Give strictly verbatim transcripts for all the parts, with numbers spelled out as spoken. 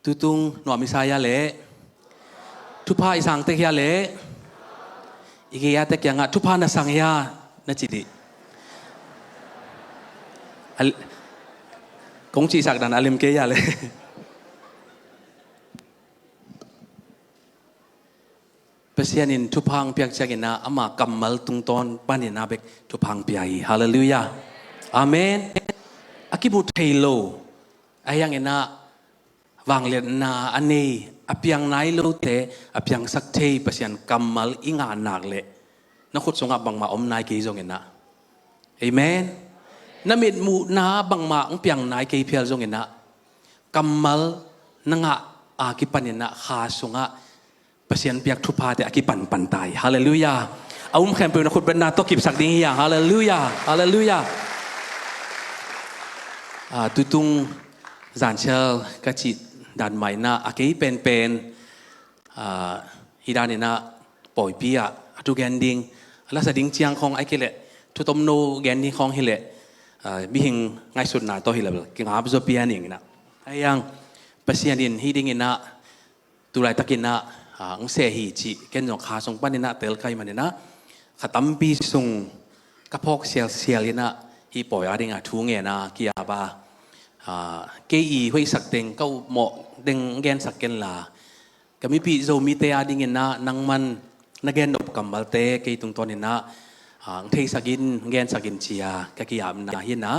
Tutung nuam i sa hia leh? Thupha i sang tek hia leh? I gei a tek kiangah thupha na sang hia na ci dih. Al-, kong cihsak dan a lem kei hia leh? Pasian in thupha hong piak cianginah ama kammal tungtawn paninah bek thupha hong pia hi. Halleluiah. Amen. A kimu thei lo, a hianginah vangliatna a nei, a piang nai lote a piangsak thei Pasian kammal i ngah nak leh na khut sungah bangmah om nai kei zonginah. Amen. Na mitmuhna bangmah hong piang nai kei phial zonginah, kammal na ngah a kipaninah kha sungah Pasian piak thuphate a kipanpan ta hi. Halleluiah. A um khempeuh na khutbetna tawh kipsak ding hi hang. Halleluiah. Halleluiah. Ah, tutung zansial ka cih dan mah inah a kei penpen, ah, hih daninah pawipi ah a thugen ding, a lasa ding ciang khawng ahih kei leh thutomno gen ding khawng hileh, ah, mihing ngaihsutna tawh hileh bel kingap zaw pian inginah. Ahi hang Pasian in hih dinginah tulaitakinah, ah, hong seh hi cih ken zong kha sung paninah telkai maninah kha tampi sung ka phawk sialsial inah hih pawi a dingah thu ngen a ki-ap a, ah, kei i hoihsak teng, ka upmawh teng gensak kenla, ka mipih Zomite a dinginah nangman na gennop kammalte kei tungtawninah, ah, hong theisak in, hong gensak in ci-a ka ki-apna hinah,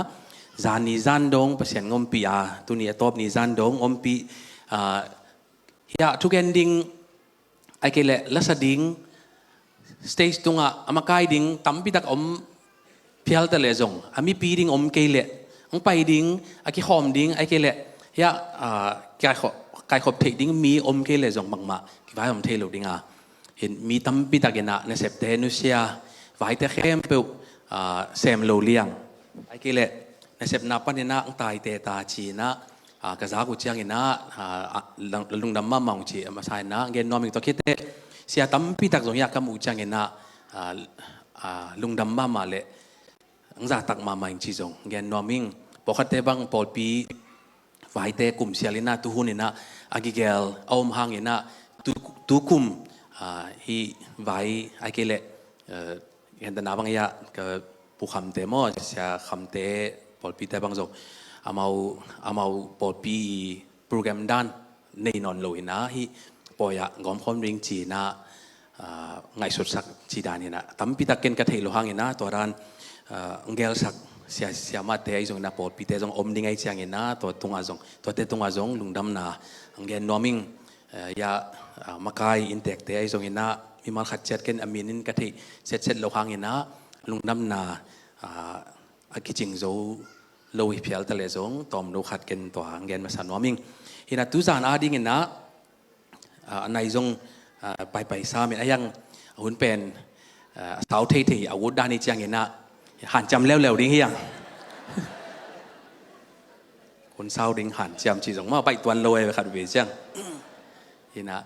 zan ni zan dong Pasian hong ompih a, tuni a tawp ni zan dong ompih, ah, hiah thugen ding, ahih kei leh lasa ding, stage tungah a makai ding tampitak om phial ta leh zong, a mipi ding om kei leh, hong pai ding, a kikhawm ding, ahih kei leh hiah, ah, kaikhop, kaikhop theih ding mi om kei leh zong bangmah kivaiom thei lo ding a. Hin mi tampitakinah nasepte nusia, vaite khempeuh, ah, sem lo liang, ahih kei leh nasepna paninah hong taite ta ci-inah, ah, ka zak uh cianginah, ah, ah, lung-, lungdam mahmah ung ci a masa inah gen nuam ing. Tua khit teh sia tampitak zong hiah ka muh uh cianginah, ah, ah, lungdam mahmah leh hong zahtak mahmah ing ci zong gen nuam ing. Pawlkhatte bang pawlpi vaite kum sial inah, tuhun inah a gigel a om hanginah, tu, tukum, ah, hih vai ahih kei leh, eh, gentehna bang hiah ka Pu Khamte maw, Sia Khamte pawlpite bang zong amau, amau pawlpi i program dan nei nawn lo inah hih pawi ah gawmkhawm ding ci-inah, ah, ngaihsutsak ci dan hinah, tampitak ken ka theih loh hanginah tua dan, ah, hong gelsak sia, siamahte ahi zonginah, pawlpite zong om ding ahi cianginah tua tungah zong, tuate tungah zong lungdamna hong gen nuam ing. Eh, hiah, ah, makai inntekte ahi zonginah mimal khat ciat ken a min in ka theih setset loh hanginah lungdamna, ah, a kicing zo lo hi phial ta leh zong tawmno khat ken tua hong gen masa nuam ing. Hinah tuzan a dinginah, ah, a nai zong, ah, paipai sam in, ahi hang a hun pen, ah, a sau theithei a ut dan hi cianginah hanciam leuleu ding hi hang. Hun sau ding hanciam cih zong mah baih tuan lo e khat vei ciang. Hinah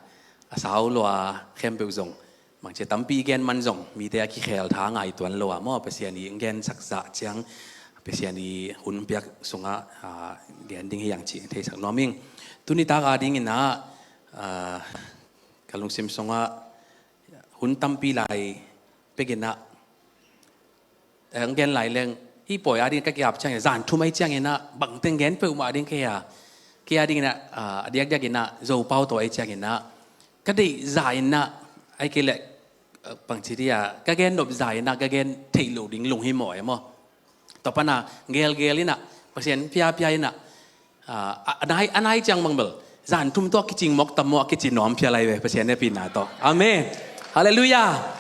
a sau lua khempeuh zong bangci a tampi i gen man zong mite a kikhel tha ngai tuan lo a maw, Pasian i hong gensak zah ciang, Pasian i hun piak sungah, ah, gen ding hi hang cih theisak nuam ing. Tuni tak a dinginah, ah, ka lungsim sungah hun tampi lai pekinah, eh, hong gen lai leng, hih pawi a ding ka ki-ap ciangin, zan thum ahi cianginah bangteng gen peuhmah ding kei a, kei a dinginah, ah, a diakdiakinah Zopau tawh ahi cianginah ka deih zah inah, ahih kei leh, eh, bangci dia, ka gennop zah inah ka gen theih loh ding lunghimawh e maw. Tua pana gelgel inah, Pasian piapia inah, ah, a, a nai, a nai ciang bang bel zan thum tawh kicing mawk tam maw, a kici nuam phial lai ve, Pasian hehpihna tawh. Amen. Halleluiah.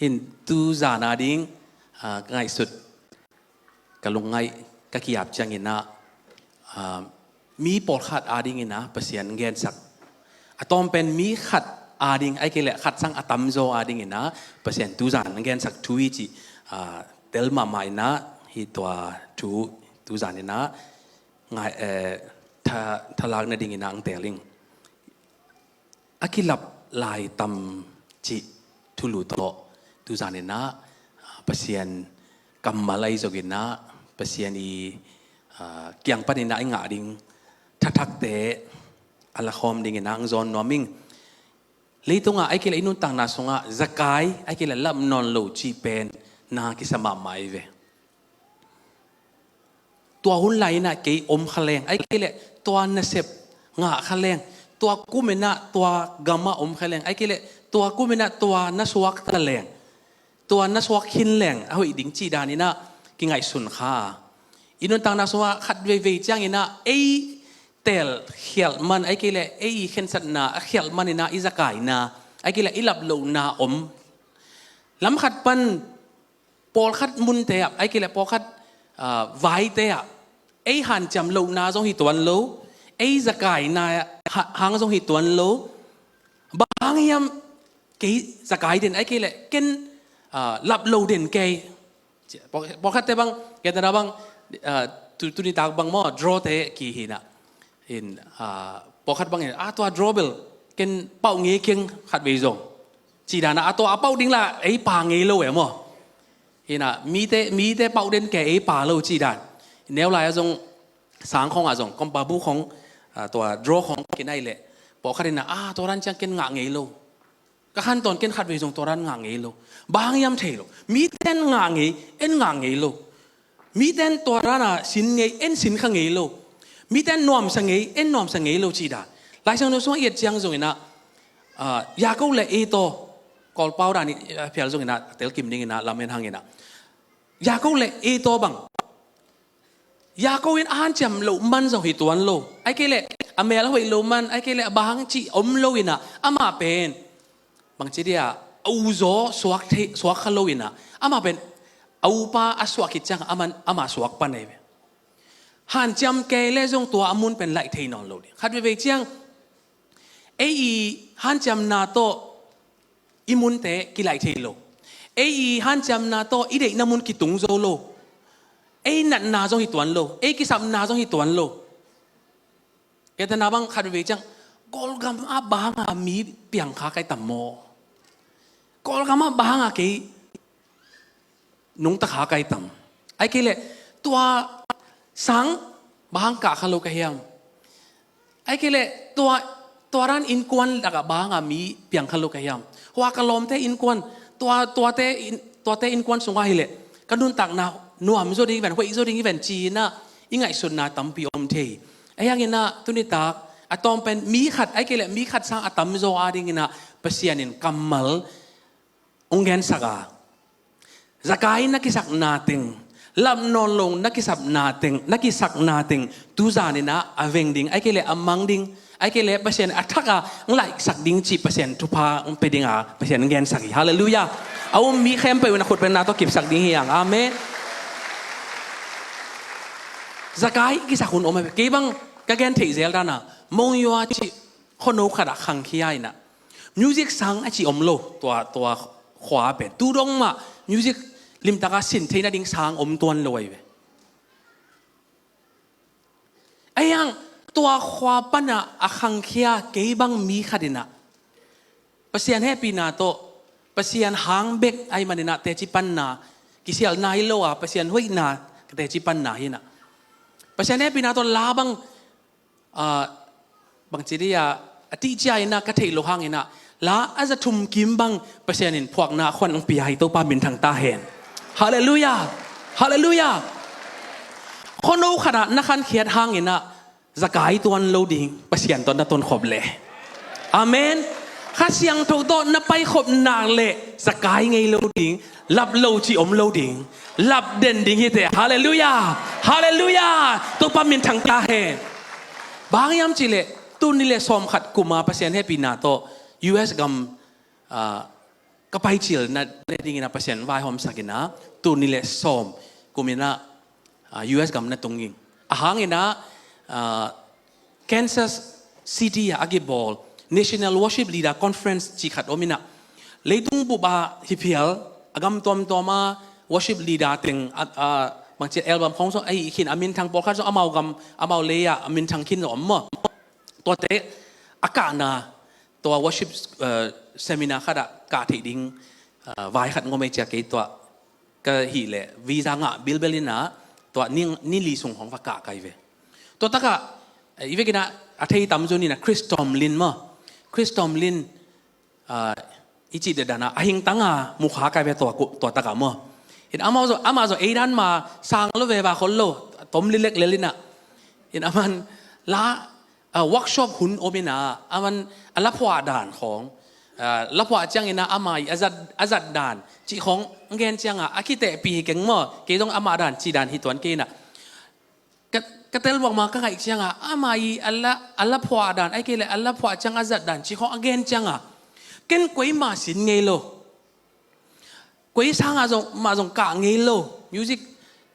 Hin tuzan a ding, ah, ka ngaihsut, ka lungngaih, ka ki-ap cianginah, ah, mi pawlkhat a dinginah Pasian gensak, a tawmpen mi khat a ding, ahih kei leh khat sang a tamzaw a dinginah Pasian tuzan gensak thu hi cih, ah, tel mahmah inah hih tua thu tuzan inah ngai, eh, tha, thalak nadinginah hong tel ing. A kilap lai tam cih thulu tawh tuzan inah, ah, Pasian kammal ahi zonginah, Pasian i, kiang panin ah i ngah ding thathakte a lakhawm dingin ah hong zawn nuam ing. Leitungah ahih kei leh i nuntakna sungah zakai, ahih kei leh lap nawn lo cih pen na kisa mahmah hi ve. Tua hun lai-in ah kei om kha leng, ahih kei leh tua nasep ngah kha leng, tua kumin ah tua gamah om kha leng, ahih kei leh tua kumin ah tua na suak ta leng, tua na suak khin leng a hoih ding cih danin ah kingaihsun kha. I nuntakna sungah khat veivei ciangin ah ei teel khialh man, ahih kei leh ei khensatna a khialh manin ah i zakaina, ahih kei leh i lap lohna om. Lam khat pan pawlkhat munte ah, ahih kei leh pawlkhat vaite ah ei hanciam lohna zong hi tuan lo, ei zakaina hang zong hi tuan lo. Bang hang hiam kei zakai den, ahih kei leh ken lap lo den kei. Pawlkhatte bang, kei tana bang, tunitak bang maw, drawte ki hi-in ah, pawlkhat bang in ah, tua draw bel ken pauh ngei keng khat vei zong, cih danin ah, tua a pauh ding lah ei pha ngei lo e maw. Hi-in ah mite, mite pauh den kei, ei pha lo cih dan. Neu lai-ah zong sang khawngah zong, kawmpa bu khawng, tua draw khawng kinai leh pawlkhat in ah, tua dan ciang ken ngah ngei lo. Ka khantawn ken khat vei zong tua dan ngah ngei lo. Bang hang hiam thei lo. Mite in ngah ngei, en ngah ngei lo. Mite in tua dan a sin ngei, en sin kha ngei lo. Mite in nuamsa ngei, en nuamsa ngei lo cih dan. Laisiangtho sungah i et ciang zongin ah, Jakob le Esau, Kawlpau dan i phial zongin ah telkim dingin ah lamen hangin ah, Jakob le Esau bang, Jakob in a hanciam loh man zong hi tuan lo, ahih kei leh a mel a hoih loh man, ahih kei leh a bang hang cih om lo-in ah, amah pen bangci dia a uzaw suak kha lo-in ah, amah pen a upa a suak khit ciang amah suak pan ahi ve. Hanciam kei leh zong tua a mun pen laih thei nawn lo ding. Khat veivei ciang ei i hanciamna tawh i munte kilaih thei lo. Ei i hanciamna tawh i deihna mun kitung zo lo. Ei natna zong hi tuan lo, ei kisapna zong hi tuan lo. Kei tana bang khat veivei ciang, Kawlgam ah bang hanga mi piang kha ka hi tam maw? Kawlgam ah bang hanga kei nungta kha ka hi tam? Ahih kei leh tua sang bang hang kah kha lo ka hiam? Ahih kei leh tua, tua dan innkuan lakah bang hanga mi piang kha lo ka hiam? Hua ka lawmte innkuan, tua, tuate inn, tuate innkuan sungah hi leh ka nuntakna nuam zaw ding hi ven, hoih zaw ding hi ven ci-in ah i ngaihsutna tampi om thei. Ahi hangin ah tunitak a tawm pen mi khat, ahih kei leh mi khat sang a tamzaw adingin ah Pasian in kammal hong gensak a, zakai na kisakna teng, lap nawn lo na kisapna teng, na kisakna teng, tu zanin ah a veng ding, ahih kei leh a mang ding, ahih kei leh Pasian a thak a hong laihsak ding cih Pasian thupha hong pia ding a Pasian hong gensak hi. Halleluiah. A um mi khempeuh in a khutbetna tawh kipsak ding hi hang. Amen. Zakai kisak hun om a, kei bang ka gen theih zel dan a, Monywa cih khuano khat ah khangkhia in ah, music sang a cih om lo, tua, tua khua pen tu dong mah music limtak a sin theih nading sang om tuan lo ahi ve. Ahi hang tua khua pan ah a khangkhia kei bang mi khat in ah Pasian hehpihna tawh, Pasian hang bek ahih manin ah teci panna, kisialhna hi lo a, Pasian hoihna ka teci panna hi in ah, Pasian hehpihna tawh la bang, ah, bangci dia, a tihcia in ah ka theih loh hangin ah, la a za thum kim bang Pasian in phuakna a khuan hong pia hi. Topa minthang ta hen. Halleluiah. Halleluiah. Khuano khat ah na khankhiat hangin ah zakai tuan lo ding, Pasian tawh na tonkhop leh. Amen. Kha Siangtho tawh na paikhop nak leh zakai ngei lo ding, lap lo cih om lo ding, lap den ding hi teh. Halleluiah. Halleluiah. Topa minthang ta hen. Bang hang hiam cih leh, tul nih le sawmkhat kum a Pasian hehpihna tawh U S gam, ah, ka paicil nadingin ah Pasian vaihawmsak in ah, tul nih le sawm kum in ah, ah, U S gam na tung ing. A hangin ah, ah, Kansas City ah a kibawl National Worship Leader Conference cih khat om in ah, leitung bup a hi phial a gam tuamtuam a worship leader teng a, a, bangci album khawng zong a hih khin, a minthang, pawlkhat zong amau gam, amau lei ah a minthang khin zong om maw. Tuate a kahna, tua worship, eh, seminar khat ah kah theih ding, eh, vai khat ngom ei cia, kei tua ka hih leh visa ngah bilbel in ah, Tua ni, ni li sung hong va kah kai ve. Tua takah, eh, i vekin ah a thei tamzaw ni na Chris Tomlin maw. Chris Tomlin, ah, i cih dedan ah a hingtang a mu kha kai ve tua, tua takah maw. In amah zong, amah zong ei dan mah sang lo ve, va khol lo. Tomlin lek lel in ah. In aman la, ah, workshop hun om in ah, aman a laphuah dan khawng, ah, laphuah ciangin ah ama i a zat, a zat dan cih khawng gen ciangah a kitehpih hi keng maw. Kei zong amah dan cih dan hi tuan kei in ah. Ka, ka tel buak ma ka ngaih ciangah ama i a la, a laphuah dan, ahih kei leh a laphuah ciang a zat dan cih khawng a gen ciangah ken kuama sin ngei lo. Koi sangah zong, mah zong kah ngei lo. Music,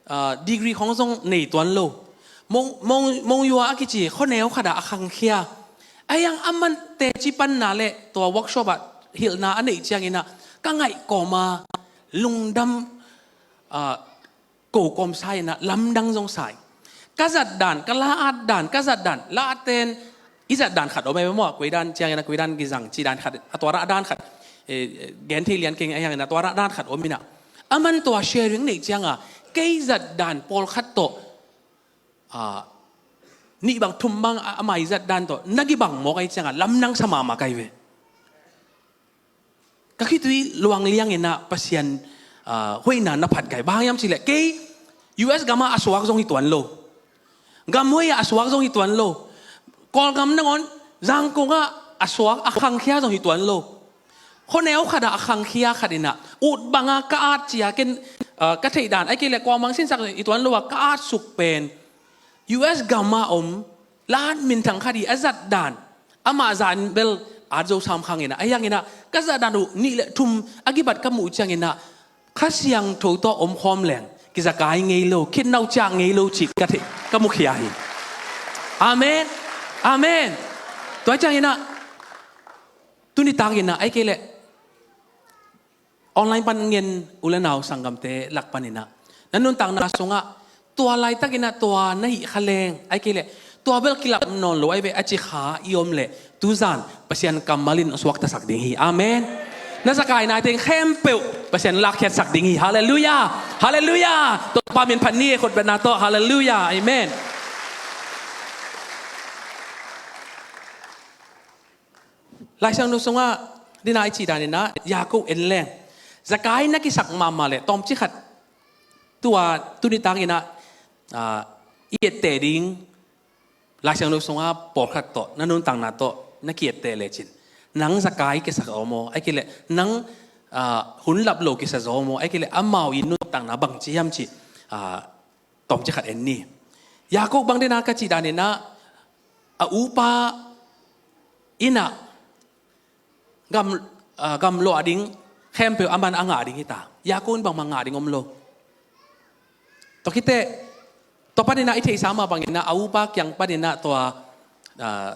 ah, degree khawng zong nei tuan lo. Mong, mong, mong yua a kici khuaneu khatah a khangkhia. Ahi hang aman teci panna le tua workshop ah hilhna a neih ciangin ah ka ngaih kawma lungdam, ah, ko kawmsa in ah lamdang zong sa hi. Ka zat dan, ka la-at dan, ka zat dan, la-at ten i zat dan khat om e maw, koi dan ciangin ah koi dan kizang cih dan khat, a tua dan khat, eh, gen thei lian keng, ahi hangin a tua dan khat om in ah. Aman tua sharing neih ciangah kei zat dan pawlkhat tawh, ah, nih bang thum bang a, ama i zat dan tawh na kibang mawk ahih ciangah lamdang sa mahmah kai ve. Ka khitui luang liangin ah Pasian, ah, hoihna na phat kai. Bang hang hiam cih leh kei U S gam ah a suak zong hi tuan lo. Gam hoih ah a suak zong hi tuan lo. Kawlgam nangawn Zangkong ah a suak, a khangkhia zong hi tuan lo. Khuaneu khatah a khangkhia khat in ah ut bangah ka at cia ken, ah, ka theih dan, ahih kei leh kuamah sinsak hi tuan lo a ka at suk pen U S gam ah om la-at minthang khat i a zat dan, amah zat in bel at zo sam khang in ah, ahi hangin ah ka zat dan uh nih le thum a kibat ka muh ciangin ah Kha Siangtho tawh omkhawm leng kizakai ngei lo, khitnau ciah ngei lo cih ka thei, ka mukhia hi. Amen. Amen. Tua ciangin ah tuni takin ah, ahih kei leh online pan ngen u le nau sanggamte lak panin ah na nuntakna sungah tua laitakin ah tua na hih kha leng, ahih kei leh tua bel kilap nawn lo ahi ve a ci kha i om leh tuzan Pasian kammal in suaktasak ding hi. Amen. Na zakai nai teng khempeuh Pasian lakkhiatsak ding hi. Halleluiah. Halleluiah. Topa min phat ni, khutbetna tawh. Halleluiah. Amen. Lai Siangtho sungah dina i cih danin ah Jakob en leng, zakai na kisak mahmah leh tawmcik khat tua tuni takin ah, ah, i etteh ding Lai Siangtho sungah pawlkhat tawh na nuntakna tawh na ki-etteh lecin nang zakai kisa zaw maw, ahih kei leh nang, ah, hun lap lo kisa zaw maw, ahih kei leh amau i nuntakna bangci hiam cih, ah, tawmcik khat en ni. Jakob bang dina ka cih danin ah a upa in ah gam, ah, gamluah ding khempeuh aman a ngah ding hi ta. Jakob in bangmah ngah ding om lo. Tua khit teh tua panin ah i theihsa mah bangin ah a upa kiang panin ah tua, ah,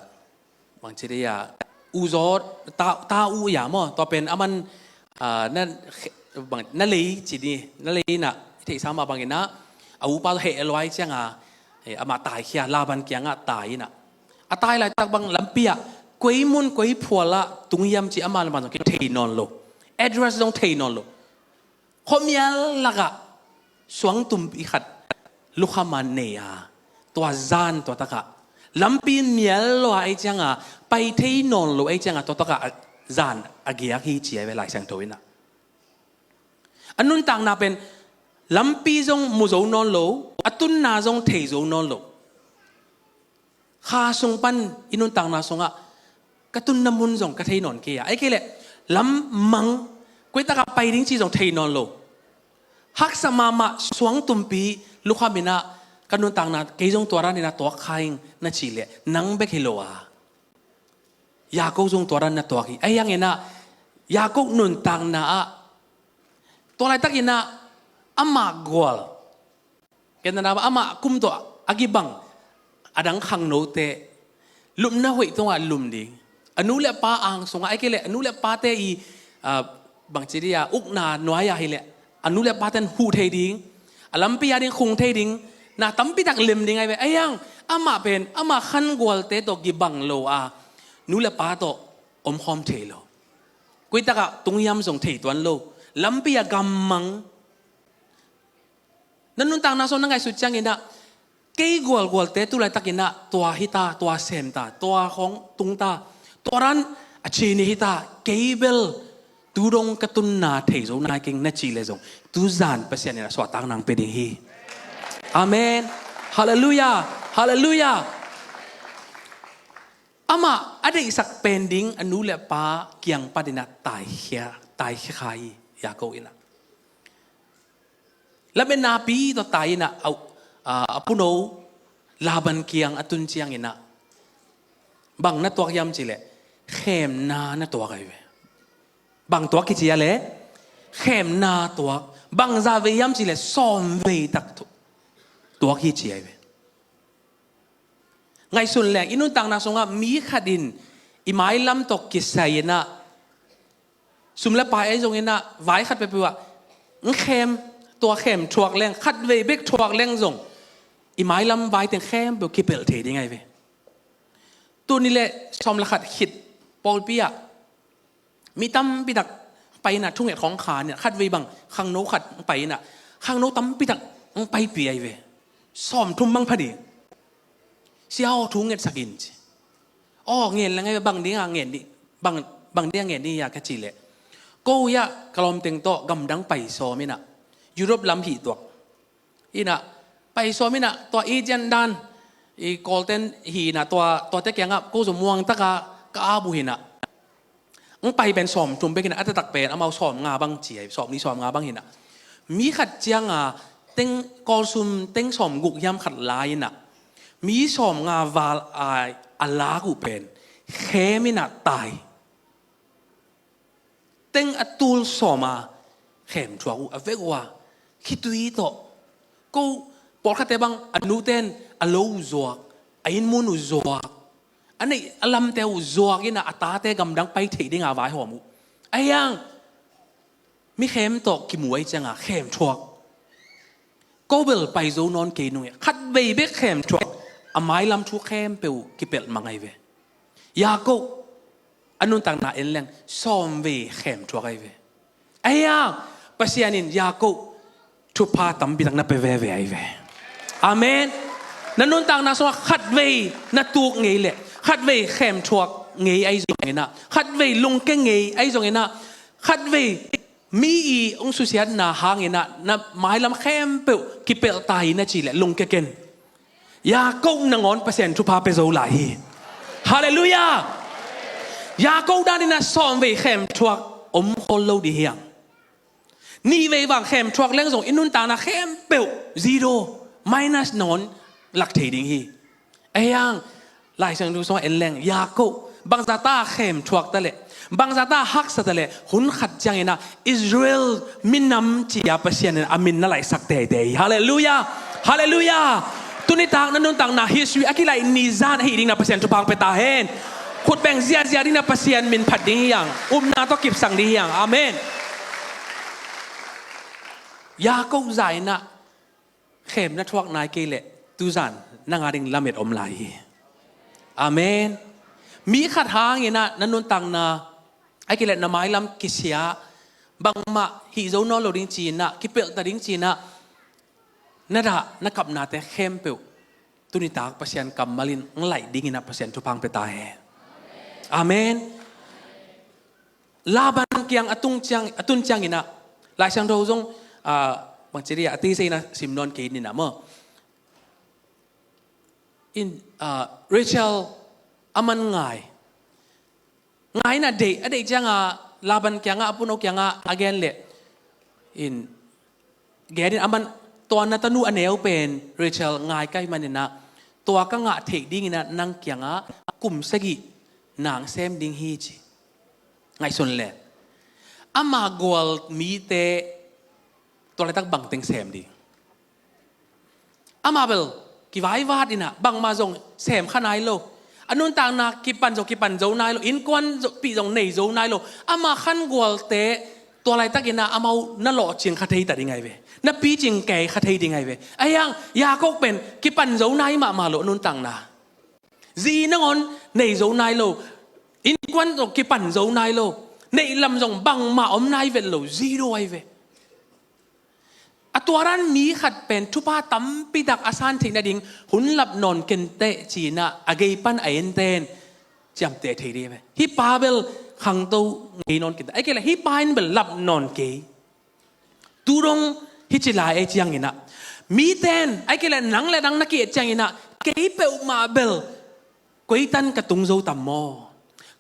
bangci dia, uzaw, ta, ta u ya maw, tua pen aman, ah, na, bang, na lei ci ni, na lei in ah i theihsa mah bangin ah a upa heh lua ahih ciangah, eh, amah taikhia, Laban kiangah tai in ah. A tai laitak bang lampi ah koi mun koi phual ah tung hiam cih amah le amah zong kithei nawn lo. Address zong thei nawn lo. Khuamial lakah suangtumpi khat lukham a nei a, tua zan tua takah lampi mial lua ahih ciangah, pai thei nawn lo ahih ciangah, tua takah a zan a giak hi ci ahi ve Lai Siangtho in ah. A nuntakna pen lampi zong mu zo nawn lo, a tunna zong thei zo nawn lo. Kha sung pan i nuntakna sungah ka tunna mun zong ka thei nawn kei a, ahih kei leh lam mang, koi takah pai ding cih zong thei nawn lo. Haksa mahmah suangtumpi lukham in ah ka nuntakna kei zong tua danin ah tuak kha ing na cih leh nang bek hi lo a, Jakob zong tua dan na tuak hi. Ahi hangin ah Jakob nuntakna ah tua laitakin ah amah gual Ken na amah kum tawh a kibang a dang khangnote lupna hoih tungah lum ding. A nu le pa ang sungah, ahih kei leh a nu le pate i, ah, bangci dia ukna nuai-ah hi leh a nu le paten huh thei ding, a lampi a ding khung thei ding, na tampi tak lem ding ahi ve. Ahi hang amah pen amah khangualte tawh kibang lo a, nu le pa tawh omkhawm thei lo. Kuitakah tung hiam zong thei tuan lo. Lampi a gammang Na nuntakna sung na ngaihsut cianginah, kei gualgualte tu laitakinah tua hita, tua semta, tua khawng tungta, tua ran a cini hita, kei bel tu dong ka tunna thei zo nai keng na cih leh zong, tuzan Pasian inah suahtak nang pia ding hi. Amen. Halleluiah. Halleluiah. Amah a deihsak pen ding a nu le pa kiang paninah taikhia, taikhia kha hi. Jakob inah lametna pi tawh tai inah a, a, a puno Laban kiang a tun cianginah bang na tuak hiam cih leh khemna na tuak ahi ve. Bang tuak hi cia leh khemna tuak. Bang zah vei hiam cih leh sawm vei tak tu-, tuak hi cia ahi ve. Ngaihsun leng i nuntakna sungah mi khat in i mailam tawh kisai inah sum le pai ahi zonginah vai khat peuhpeuh ah ng khem, tua khem thuak leng, khat vei bek thuak leng zong i mailam vai teng khempeuh kipelh thei ding ahi ve. Tuni le sawm le khat khit pawlpi ah mi tampi tak pai inah thunget khawng kha inah khat vei bang khangno khat pai inah khangno tampi tak ng paipi ahi ve. Sawm thum bang pha ding. Sia aw, thu ngetsak in ci. Aw, ngen leng ahi ve, bang ding a ngen ding, bang, bang ding a ngen ding hia ka cih leh, ko hiah ka lawmteng tawh gamdang pai sawm inah Europe lam hih tuak inah pai sawm inah tua agent dan i call ten hi inah tua, tuate kiangah ko zong muang taka ka ap uh inah ng pai pen sawm thum bek inah a taktak pen amau sawm nga bang ci ahi, sawm nih sawm nga bang inah mi khat cianga teng call sum teng sawm guk hiam khat lai inah mi sawm nga val a, a lak uh pen khem inah tai. Teng a tul sawma khem thuak uh a vek uh a khitui tawh. Ko pawlkhatte bang a nuten a lo uh zuak, a innmun uh zuak, a neih a lamte uh zuak inah a tate gamdang pai theih dinga vaihawm uh. Ahi hang mi khem tawh kimu ahi cianga khem thuak. Ko bel pai zo nawn kei nung e, khat vei bek khem thuak, a mailam thu khempeuh uh kipelh mang ahi ve. Jakob a nuntakna en leng sawm vei khem thuak ahi ve. Ahi a, Pasian in Jakob thupha tampi tak na pia veve ahi ve. Amen. Na nuntakna sungah khat vei na tuk ngei leh, khat vei khem thuak ngei ahi zonginah, khat vei lungke ngei ahi zonginah, khat vei mi i hong susiatna hanginah na mailam khempeuh kipelh ta hi na cih leh lungke ken. Jakob nangawn Pasian thupha pia zo lai hi. Halleluiah. Jakob daninah sawm vei khem thuak om khol lo dih hiang. Nih vei vang khem thuak leng zong i nuntakna khempeuh zero, minus nangawn lak thei ding hi. Ahi hang Lai Siangtho sungah en leng Jakob bangzata khem thuak ta leh, bangzata haksa ta leh, hun khat cianginah Israel minam ci-a Pasian in a min na laihsak teitei hi. Halleluiah. Halleluiah. Tunitak na nuntakna history a kilaih ni zan ahi dingna Pasian thupha hong pia ta hen. Khutbeng ziahziah dingna Pasian min phat ding hiang, upna tawh kipsang ding hiang. Amen. Jakob zah inah khem na thuak nai kei leh tuzan nang a ding lamet om lai hi. Amen. Mi khat hanginah na nuntakna a kilet na mailam kisia, bangmah hih zo nawn lo ding cinah, kipelh ta ding cinah, na dah na kapnate khempeuh tunitak Pasian kammal in hong laih dinginah Pasian thupha hong pia ta hen. Amen. Laban kiang a tung ciang, a tun cianginah Lai Siangtho zong, ah, bangci dih a, a teisei na sim nawn kei ninah maw. In, ah, Rachel a man ngai. Ngai inah deih, a deih cianga Laban kiangah, a puno kiangah a gen leh, in, gen in a man, tua na tanu a neu pen Rachel ngai ka hih maninah tua ka ngah theih dinginah nang kiangah kum sagih nang sem ding hi ci. Ngaihsun le. Ama gual mite tua laitak bangteng sem ding. Ama bel kivaivat inah bangmah zong sem kha nai lo. A nuntakna kipan zong kipan zo nai lo. Innkuan zong, pih zong nei zo nai lo. Ama khan gualte tua laitakinah amau na lawhcing kha thei ta ding ahi ve. Na picing kei kha thei ding ahi ve. Ahi hang Jakob pen kipan zo nai mahmah lo a nuntakna. Zi nangawn nei zo nai lo. Innkuan zong kipan zo nai lo. Neih lam zong bangmah om nai vet lo. Zero ahi ve. A tua dan mi khat pen thupha tampi tak a san theih nading hun lap nawn kenteh ci-in ah a gei pan a enten ciamteh thei ding hi ve. Hih pa bel khangto ngei nawn kenteh, ahih kei leh hih pa in bel lap nawn kei. Tu dong hih ci lai ei ciangin ah, miten ahih kei leh nang le nang na ki-et ciangin ah, kei peuhmah bel koi tan ka tung zo tam maw?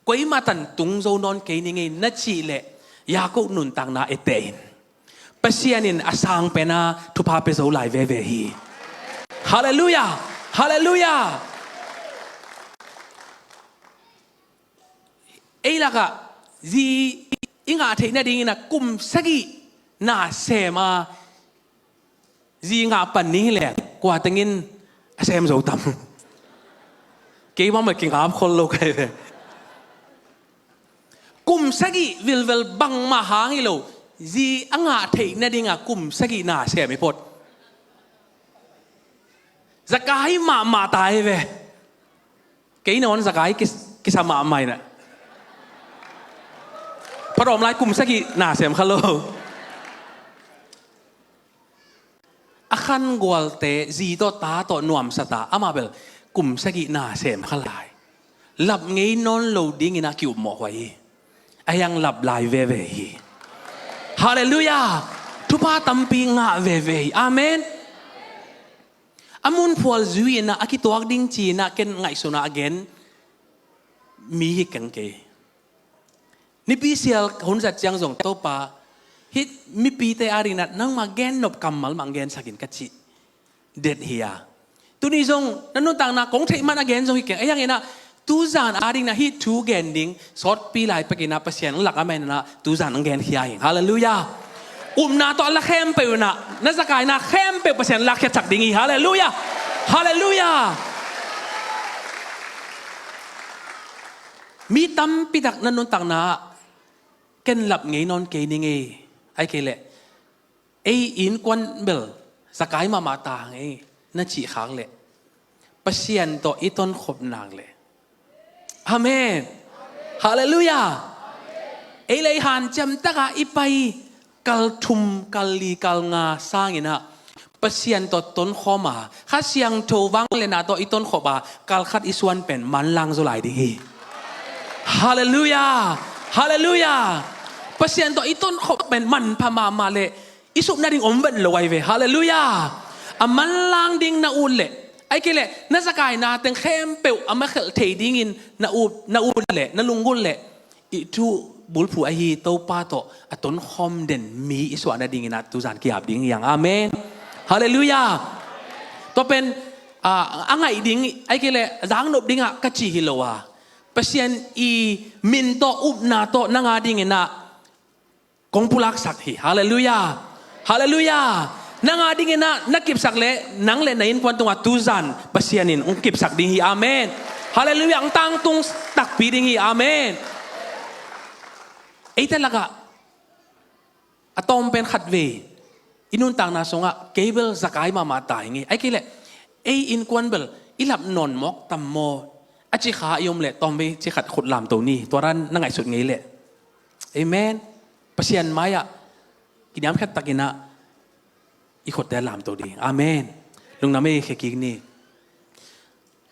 Koi mah tan tung zo nawn kei ning ei na cih leh, Jakob nuntakna eteh in, Pasian in a sang pen a thupha pia zo lai veve hi. Halleluiah! Halleluiah! Ei lakah zi i ngah theih nadingin ah kum sagih na sem a, zi ngah pan ni hi leh kua tengin a sem zo tam? Kei bang mah kingap khol lo ka hi ve. Kum sagih vilvel bangmah hang hi lo, zi a ngah theih nading a kum sagih na sem hi phot. Zakai mahmah ta hi ve. Kei na on zakai kis-, kisa mahmah in ah, phatawm lai kum sagih na sem kha lo. A khangualte zi tawh ta tawh nuamsa ta, amah bel kum sagih na sem kha lai. Lap ngei nawn lo dingin a ki-upmawh huai hi. A hiang lap lai veve hi. Halleluiah! Thupha tampi ngah veve hi. Amen. A mun phual zui-in ah a kituak ding ci-in ah ken ngaihsun ah a gen mi hi keng kei. Nipi sial hun zat ciang zong Topa, hih mipite adingin ah nangmah gennop kammal mah gensak in ka cih det hi a. Tuni zong na nuntakna kong theih man a gen zong hi keng. A hiangin ah tuzan adingin ah hih thu gen ding sawtpi lai pekin ah Pasian lak a manin ah tuzan ang genkhia hi. Halleluiah. Upna tawh a la khempeuh in ah na zakaina khempeuh Pasian lakkhia cak ding hi. Halleluiah. Halleluiah. Mi tampi tak na nuntakna ah ken lap ngei nawn kei ning ei, ahih kei leh ei innkuan bel zakai mahmah ta hang ei na cih khak leh Pasian tawh i tonkhop nak leh, amen, halleluiah, ei leh ei hanciam takah i pai kal thum, kal li, kal nga sangin ah Pasian tawh tonkhawm a, Kha Siangtho vangliatna tawh i tonkhop a, kal khat i suan pen manlang zaw lai ding hi. Halleluiah. Halleluiah. Pasian tawh i tonkhop pen manpha mahmah leh i sup nading om vet lo ahi ve. Halleluiah. A manlang ding na ut leh, ahih kei leh na zakaina teng khempeuh a makhelh thei dingin na ut, na ut leh, na lunggulh leh, i thu bulphuh ahi Topa tawh a tonkhawm den mi i suah nadingin ah tuzan ki-ap ding hi hang. Amen. Halleluiah. Tua pen, ah, a ngaih ding, ahih kei leh zaknop dingah ka cih hi lo a, Pasian i min tawh upna tawh nang adingin ah kong pulaksak hi. Halleluiah. Halleluiah. Nang adingin ah na kipsak leh nang leh na innkuan tungah tuzan Pasian in hong kipsak ding hi. Amen. Halleluiah. Hong tangtung takpi ding hi. Amen. Eite lakah a tawm pen khatvei i nuntakna sungah kei bel zakai mahmah ta hi ing ei, ahih kei leh ei innkuan bel i lap nawn mawk tam maw, a ci kha i om leh tawmvei ci khat khut lamto ni, tua dan na ngaihsut ngei leh. Amen. Pasian mai-ah kiniamkhiat takin ah i khutte lamto ding. Amen. Lungdam ei, khia kik ni.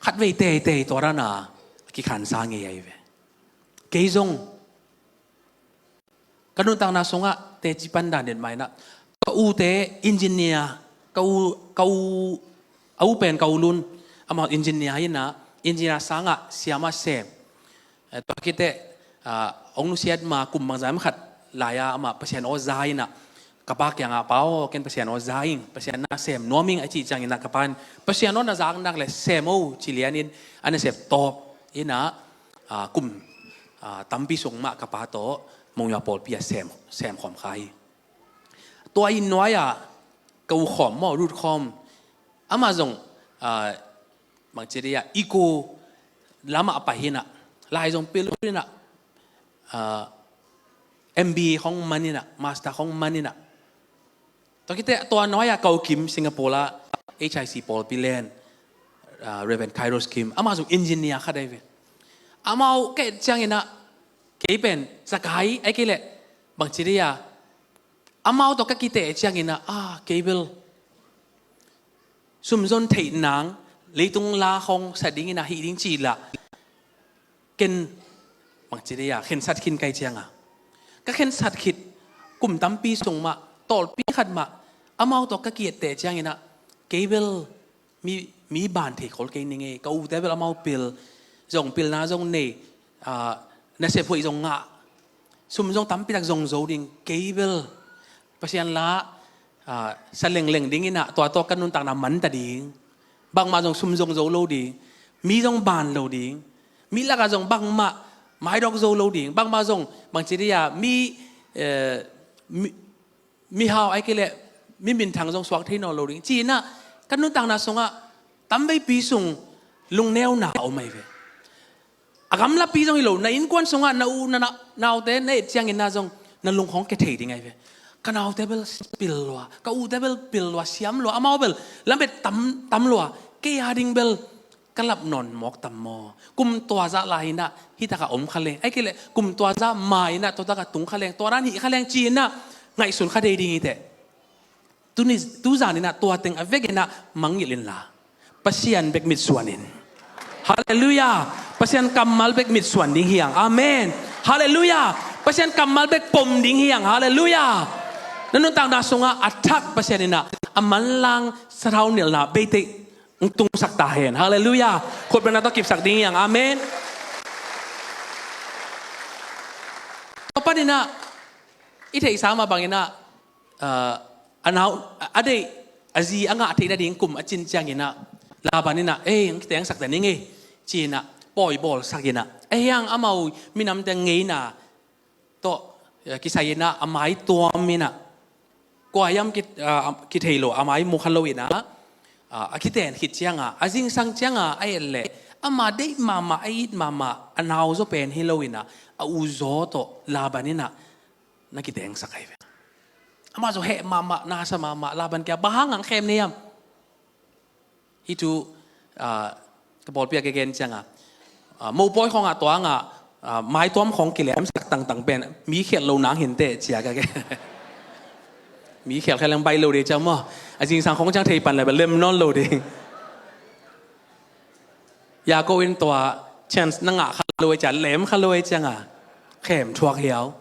Khatvei teitei tua dan a kikhansa ngei ahi ve. Kei zong ka nuntakna sungah teci pan dan den mai-in ah, ka ute engineer, ka u, ka u, a u pen ka u Lun, amah engineer hi-in ah, engineer sangah siamah sem. Eh, tua khit teh, ah, hong nusiat ma kum bangzah khat lai-a amah Pasian aw za-in ah, ka pa kiangah, "Pa aw, ken Pasian aw za ing, Pasian na sem nuam ing," a cih ciangin ah ka pa in, "Pasian aw na zak nak leh sem o," ci lianin a nasep tawp in ah, ah, kum, ah, tampi sung mah ka pa tawh Monywa pawlpi ah sem, sem khawm kha hi. Tua inn nuai-ah ka u khawm maw, Ruth khawm, amah zong, ah, bangci dih ah, EECO lamah a pai hi-in ah, lai zong pia lut hi-in ah, ah, M B A khong man hi-in ah, master khong man hi-in ah. Tua khit teh tua nuai-ah ka u Kim, Singapore ah H I C pawlpi len, ah, Reverend Kairos Kim, amah zong engineer khat ahi ve. Amau ka et ciangin ah, kei pen zakai, ahih kei leh bangci dih ah, Amau tawh ka kiteh ciangin ah, ah, kei bel sumzon theih nang, leitung la khong sa dingin ah hih ding ci lah, ken bangci dei a khensat khin kai cianga, ka khensat khit kum tampi sung mah, tawlpi khat mah, amau tawh ka kiatteh ciangin ah, kei bel mi, mi ban thei khol kei ning ei, ka ute bel amau pil, zong pilna zong nei, ah, nasep hoih zong ngah, sum zong tampi tak zong zo ding, kei bel Pasian la, ah, sa lengleng dingin ah, tua tawh ka nuntakna manta ding, bangmah zong sum zong zo lo ding, mi zong ban lo ding, mi lakah zong bangmah maidok zo lo ding, bangmah zong bangci dei a mi, eh, mi, mihau ai kei leh mi minthang zong suak thei nawn lo ding, ci-in ah ka nuntakna sungah tamveipi sung lungneuna a om ahi ve. A gamlapi zong hi lo, na innkuan sungah na u, na, na, naute na et ciangin ah zong na lung khong kia thei ding ahi ve. Ka naute bel pil lua, ka ute bel pil lua, siam lua, amau bel lamet tam, tam lua, kei a ding bel ka lap nawn mawk tam maw? Kum tua zah lai-in ah hih takah om kha leng, ai kei leh kum tua zah ma-in ah tua takah tung kha leng, tua dan hih kha leng, ci-in ah ngaihsun kha dei ding hi teh. Tuni, tuzan in ah tua teng a vekin ah mangngilh inla, Pasian bek mitsuan in. Halleluiah. Pasian kammal bek mitsuan ding hi hang. Amen. Halleluiah. Pasian kammal bek pom ding hi hang. Halleluiah. Na nuntakna sungah a thak Pasian in ah a manlang sathau nilhna beitei hong tungsak ta hen. Halleluiah. Khutbetna tawh kipsak ding hi hang. Amen. Tua panin ah i theihsa mah bangin ah, ah, a nau, a deih, a zi a ngah theih nading kum a cin ciangin ah, Laban in ah, "Ei, hong kitengsak ta ning ei," ci-in ah pawi bawlsak in ah, ahi hang amau minamte ngeina tawh, eh, kisai in ah a mai tuam in ah, kua hiam ki, ah, kithei lo, a mai mu kha lo in ah, ah, a kiten khit ciangah, a zingsang ciangah a et leh, ama deih mahmah, a it mahmah a nau zaw pen hi lo in ah, a u zaw tawh Laban in ah na kitengsak ahi ve. Amah zaw heh mahmah, na sa mahmah, Laban kiang bang hang hong khem na hiam? Hih thu, ah, ka pawlpi ah ka gen ciangah, ah, mopawi khawngah tuangah, ah, maituam khawng kilemsak tangtang pen mi khialh lo nang hi inteh ci-a ka gen. Mi khialh kha leng baih lo ding ciang maw? A zingsang khawng ciang thei pan leh bel lem nawn lo ding. Jakob in tua chance na ngah kha lo ahih ciang, lem kha lo ahih ciangah khem thuak hiau.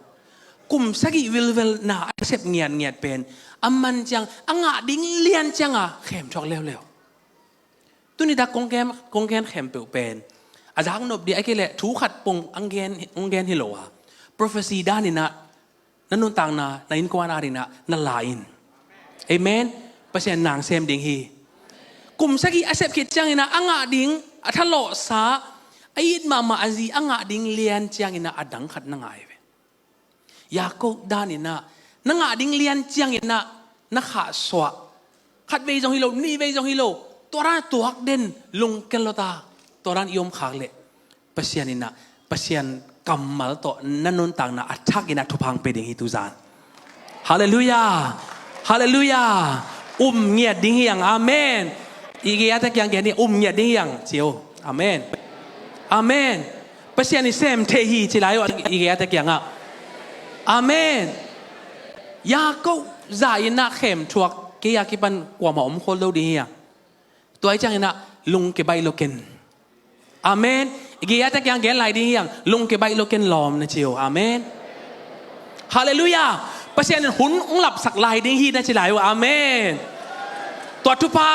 Kum sagih vilvel na a sep ngiatngiat pen a man ciang, a ngah ding lian ciangah khem thuak leuleu. Tuni tak kong gen, kong gen khempeuh pen a zaknop ding, ahih kei leh thu khat pong hong gen, hong gen hi lo a, prophecy dan in ah na nuntakna, na innkuan adingin ah na la in. Amen. Pasian nang sem ding hi. Kum sagih a sep khit ciangin ah a ngah ding, a thalawhsa, a it mahmah a zi a ngah ding lian ciangin ah a dang khat na ngah hi ve. Jakob dan in ah na ngah ding lian ciangin ah na khahsuah. Khat vei zong hi lo, nih vei zong hi lo, tua dan tuak den, lungkia lo ta, tua dan i om khak leh Pasian in ah, Pasian kammal tawh na nuntakna a thak in ah thupha hong pia ding hi tuzan. Halleluiah. Halleluiah. Um ngiat ding hi hang. Amen. I gei-a te kiang gen ni, um ngiat ding hi hang ci o. Amen. Amen. Pasian in sem thei hi ci lai o, i gei-a te kiangah. Amen. Jakob zah in ah khem thuak, kei a kipan kuamah om khol lo ding hi hang. Tua ahih ciangin ah lungkia baih lo ken. Amen. I gei-a te kiang gen lai ding hi hang, lungkia baih lo ken lawm na ci o. Amen. Halleluiah. Pasian in hun hong lapsak lai ding hi na ci lai o. Amen. Tua thupha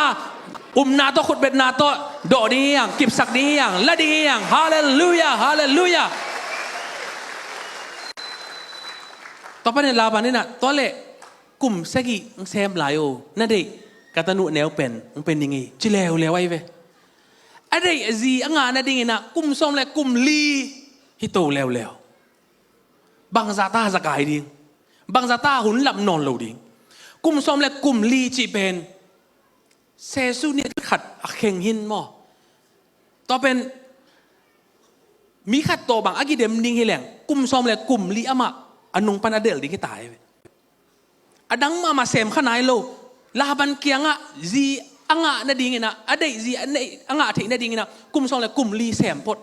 upna tawh, khutbetna tawh dawh ding hi hang, kipsak ding hi hang, la ding hi hang. Halleluiah. Halleluiah. Tua panin Laban in ah, tua leh kum sagih hong sem lai o, na deih, ka tanu neu pen hong pia ning ei, ci leuleu ahi ve. A deih a zi a ngah nadingin ah kum sawm le kum li hi to leuleu. Bangzah ta zakai ding, bangzah ta hun lap nawn lo ding. Kum sawm le kum li cih pen sesu ni khat a kheng hi maw? Tua pen mi khat tawh bang a kidem ding hi leng, kum sawm le kum li amah a nung pan a delh ding hi ta hi ve. A dang mahmah sem kha nai lo. Laban kiangah zi a ngah nadingin ah, a deih zi a neih, a ngah theih nadingin ah kum sawm le kum li sem phot.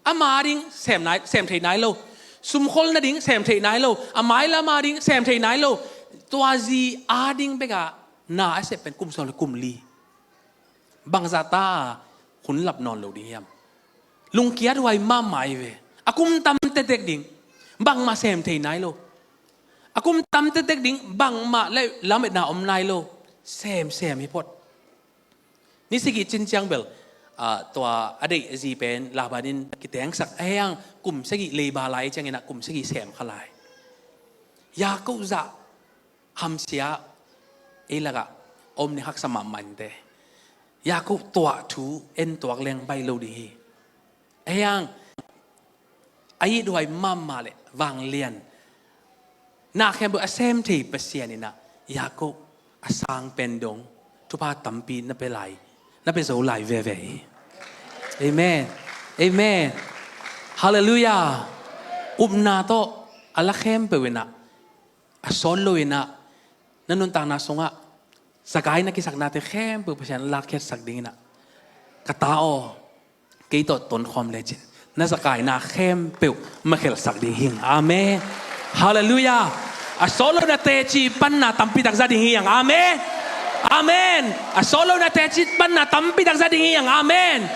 Ama ding sem nai, sem thei nai lo. Sumkhol nading sem thei nai lo. A mailam a ding sem thei nai lo. Tua zi ading bekah na a sep pen kum sawm le kum li. Bangzah ta a hun lap nawn lo ding hiam? Lungkiat huai mahmah hi ve. A kum tam tektek ding, bangmah sem thei nai lo. A kum tam tektek ding, bangmah le lametna om nai lo. Semsem hi phot. Ni sagih cin ciang bel, ah, tua a deih a zi pen Laban in kitengsak a, hiang kum sagih leiba lai ciangin ah kum sagih sem kha lai. Jakob zah hamsia ei lakah om ni haksa mahmah inte. Jakob tuah thu en tuak leng baih lo ding hi. A hiang a it huai mahmah le vanglian, na khempeuh a sem thei Pasian in ah Jakob a sang pen dong thupha tampi na pia lai, na pia zo lai veve hi. Amen. Amen. Halleluiah. Upna tawh a la khempeuh in ah, a sawt lo in ah, na nuntakna sungah zakai na kisaknate khempeuh Pasian lakkhiatsak ding in ah, ka ta aw, kei tawh tonkhawm lecin na zakaina khempeuh makhelhsak ding hi hang. Amen. Halleluiah. A sawt lo na teci panna tampi tak za ding hi hang. Amen. Amen. A sawt lo na teci panna tampi tak za ding hi hang. Amen.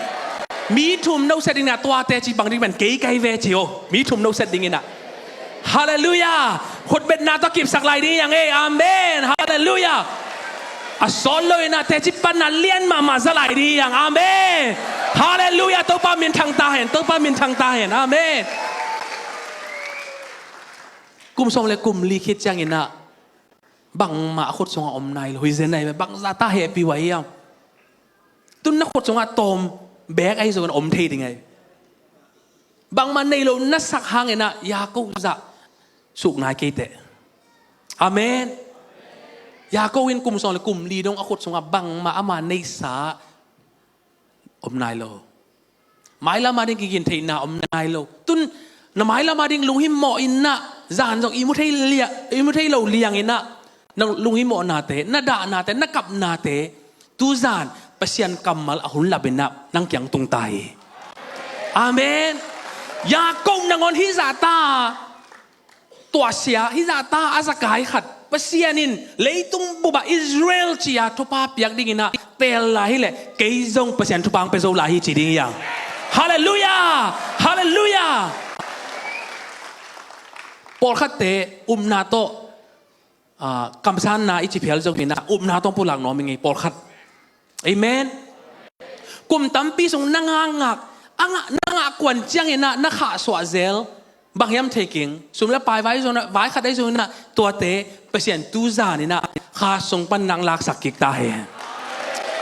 Mi thum no set ding na, tua teci pang ding pen kei kai ve ci aw. Mi thum no set ding in ah. Halleluiah. Khutbetna tawh kipsak lai ding hi hang ei. Amen. Halleluiah. A sawt lo in ah teci panna lian mahmah za lai ding hi hang. Amen. Halleluiah. Topa minthang ta hen. Topa minthang ta hen. Amen. Kum sawm le kum li khit ciangin ah bangmah a khut sungah om nai lo. Huizen nai ve. Bangzah ta hehpih huai hiam? Tun na khut sungah tawm bek ahi zongin om thei ding ahi. Bangmah nei lo na sak hangin ah Jakob zah suk nai kei teh. Amen. Jakob in kum sawm le kum li dong a khut sungah bangmah ama neisa om nai lo. Mailam a ding kigintheihna om nai lo. Tun na mailam a ding lunghimawh in ah, zan zong i mu thei lia-, i mu thei lo liang in ah, na lunghimawhnate, na dahnate, na kapnate, tuzan Pasian kammal a hun lap in ah nang kiang tung ta hi. Amen. Jakob nangawn hih zah ta, tuahsia, hih zah ta a zakai khat Pasian in leitung bupah Israel ci-a thupha piak ding in ah teel lai hi leh, kei zong Pasian thupha hong pia zo lai hi ci ding hi hang. Halleluiah. Halleluiah. Pawlkhatte upna tawh, ah, kamsanna i ci phial zongin ah upna tawh pulak nuam i ngei pawlkhat. Amen. Kum tampi sung na ngakngak, a ngah, na ngah kuan ciangin ah na khahsuah zel, bang hiam thei keng, sum le pai vai zong ah, vai khat ahi zongin ah, tuate Pasian tuzan in ah kha sung pan nang laksak kik ta hen.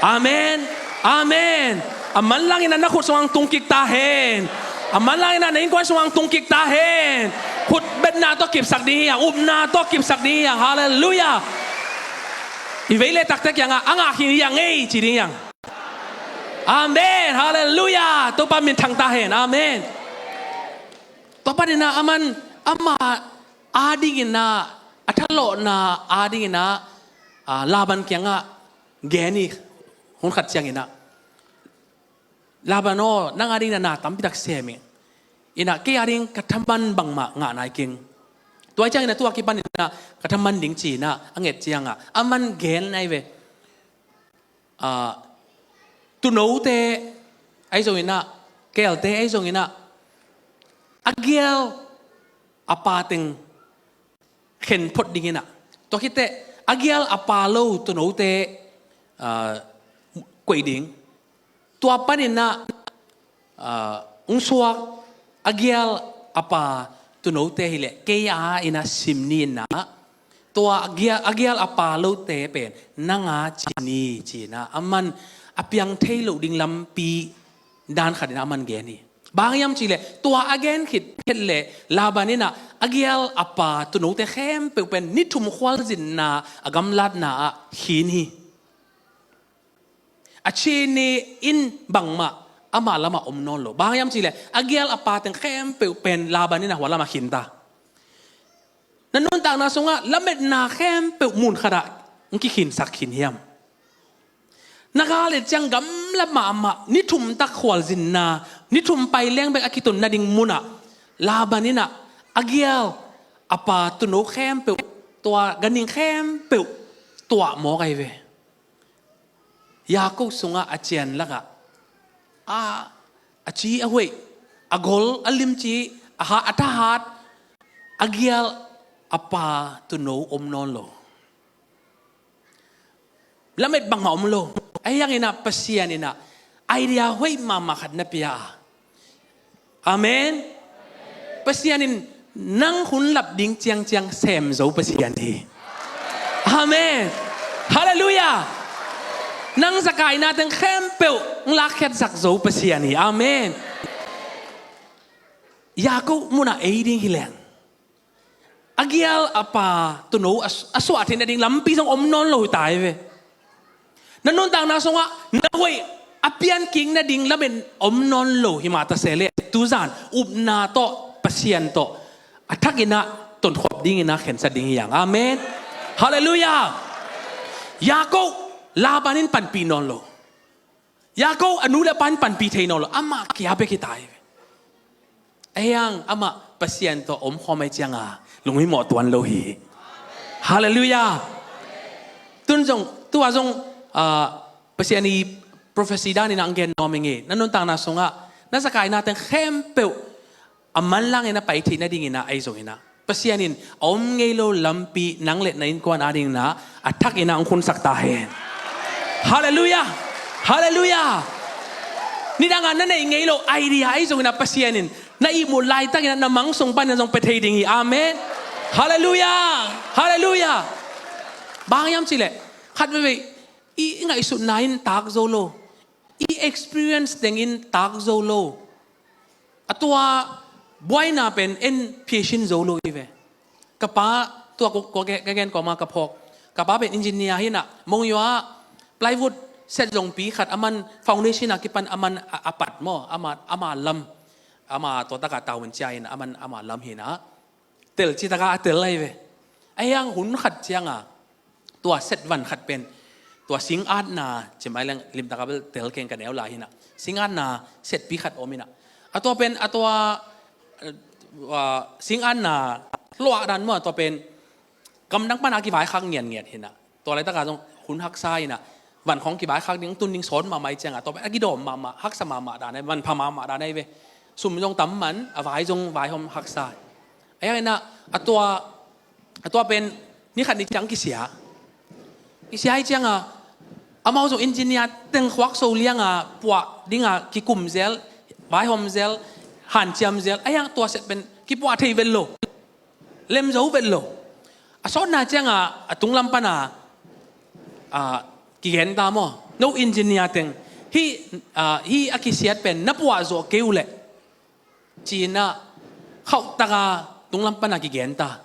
Amen. Amen. A manlangin ah na khut sungah tung kik ta hen. A manlangin ah na innkuan sungah tung kik ta hen. Khutbetna tawh kipsak ding hi hang, upna tawh kipsak ding hi hang. Halleluiah. I vei le takte kiangah a ngah khin hi hang ei ci ding hi hang. Amen. Halleluiah. Topa minthang ta hen. Amen. Tua panin ah aman ama adingin ah, a thalawhna adingin ah, ah, Laban kiangah gen hi. Hun khat ciangin ah, Laban aw, nang adingin ah na tampi tak sem ing. In ah kei ading ka thaman bangmah ngah nai keng. Tua ciangin ah tua kipanin ah ka thaman ding ci-in ah a nget ciangah aman gen nai ve. Ah, tuunote ahi zongin ah, keelte ahi zongin ah, a gial a pa teng khen phot dingin ah, tua khit teh a gial a pa lo tuunote, ah, koih ding. Tua panin ah, ah, hong suak a gial a pa tuunote hi leh kei a in ah sim ni in ah, tua a gial, a gial a pa lote pen nang a ci ni ci-in ah, aman a piang thei loh ding lampi dan khat in ah aman gen hi. Bang hiam cih leh tua a gen khit phet leh Laban in ah a gial a pa tuunote khempeuh pen ni thum khualzinna a gamlatna ah khin hi. A ci ni in bangmah amah lamah om nawn lo. Bang hiam cih leh a gial a pa teng khempeuh pen Laban in ah hua lamah khin ta. Na nuntakna sungah lametna khempeuh mun khatah hong kikhinsak khin hiam? Na gal et ciang gamla mahmah, ni thum tak khualzinna, ni thum pai leng bek a kitun nading munah Laban in ah a gial a pa tuuno khempeuh tua ganhing khempeuh tuah mawk ahi ve. Jakob sungah a cian lakah a, a ci a huaih, a gol a limci, a ha, a thahat, a gial, a pa tuuno om nawn lo. Lamet bangmah om lo. Ahi hangin ah Pasian in ah idea hoih mahmah khat na pia a. Amen. Pasian in nang hun lap ding ciangciang sem zo Pasian hi. Amen. Halleluiah. Nang zakaina teng khempeuh hong lakkhiat zak zo Pasian hi. Amen. Jakob munah ei ding hi leng, a gial a pa tuuno a, a suah theih nading lampi zong om nawn lo hi ta hi ve. Na nuntakna sungah na hoih a pian kik nading lamen om nawn lo hi mah ta se leh, tuzan upna tawh, Pasian tawh a thakin ah tonkhop dingin ah khensat ding hi hang. Amen. Halleluiah. Jakob, Laban in panpih nawn lo. Jakob a nu le a pa in panpih thei nawn lo, amah kia bek hi ta hi ve. Ahi hang amah Pasian tawh omkhawm ahih cianga lunghimawh tuan lo hi. Halleluiah. Tun zong, tua zong, ah, Pasian i prophecy danin ah hong gen nuam ing ei. Na nuntakna sungah na zakaina teng khempeuh a manlangin a pai theih nadingin ah, ahi zongin ah Pasian in a om ngei lo lampi nang le na innkuan adingin ah a thakin ah hong khunsak ta hen. Halleluiah. Halleluiah. Nidangah na neih ngei lo idea ahi zongin ah Pasian in na ihmut laitakin ah na mang sung panin ah zong pia thei ding hi. Amen. Halleluiah. Halleluiah. Bang hiam cih leh, khat veivei i, i ngaihsutna in tak zo lo, i experience tengin tak zo lo. A tua buaina pen en phiasin zo lo hi ve. Ka pa, tua ko, ko, ka gen kawma ka phawk. Ka pa pen engineer hi in ah, Monywa plywood set zongpi khat a man, foundation a kipan a man a, a pat maw, ama, ama lam, ama tua taka tavuan cia in a man ama lam hi in ah, tel citaka a tel ahi ve. Ahi hang hun khat cianga tua set van khat pen, tua sing atna, ci mai leng limtaka bel tel keng ka neu lai hi in ah, sing atna setpi khat om in ah, a tua pen, a tua, eh, ah, sing atna luah dan maw, a tua pen gamdang pana kivaikhak ngiatngiat hi in ah, tua laitaka zong hun haksa hi in ah, van khawng kivaikhak ding, tun ding sawt mahmah ahih cianga tua pen a kidawm mahmah, haksa mahmah dan ahi, manpha mahmah dan ahi ve. Sum zong tam man, a vai zong vaihawm haksa. Ahi hang in ah a tua, a tua pen ni khat ni ciang kisia. Kisia ahih cianga amau zong engineer teng khuak so lianga puah dinga kikum zel, vaihawm zel, hanciam zel. Ahi hang tua set pen kipuah thei vet lo, lem zo vet lo. A sawtna cianga a tunglam pana, ah, kigen ta maw, no engineer teng, hih, ah, hih a kisiat pen na puah zawh kei uh leh, ci in ah khauhtaka tunglam pana kigen ta.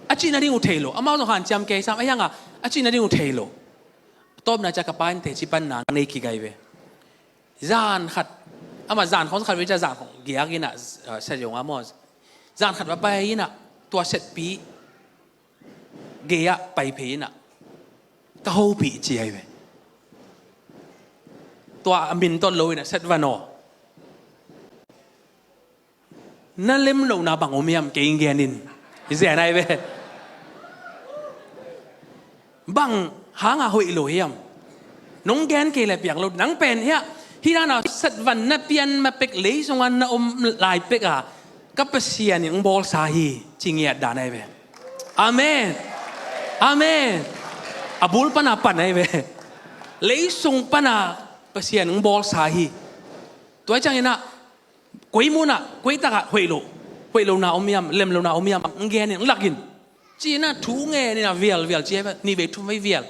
A cih nading uh thei lo. Amau zong hanciam kei sam, ahi hanga a cih nading uh thei lo. Tawpna cia ka pa in teci panna nei kik ahi ve. Zan khat, amah zan khawng khat vei cia zan khawng giak in ah, ah, set zong a maw, zan khat va pai in ah tua setpi gei-ah pai phei in ah ka hopih ci ahi ve. Tua a min tawh lo in ah set van aw, na lem lohna bang om hiam, kei ing gen in. Hi zen ahi ve. Bang hanga hoih lo hiam? Nong gen kei le piang lo, nang pen hiah, hih dana set van na pian ma pek, lei sunga na om lai peka ka Pasian in hong bawlsa hi, ci ngiat dan ahi ve. Amen. Amen. A bul pana pan ahi ve. Lei sung pana Pasian hong bawlsa hi. Tua ciangin ah koi munah, koi takah hoih lo, hoih lona om hiam, lem lona om hiam, hong gen in, hong lak in, ci in ah thu ngen in ah vial vial ci ahi ve, nih vei thum vei vial.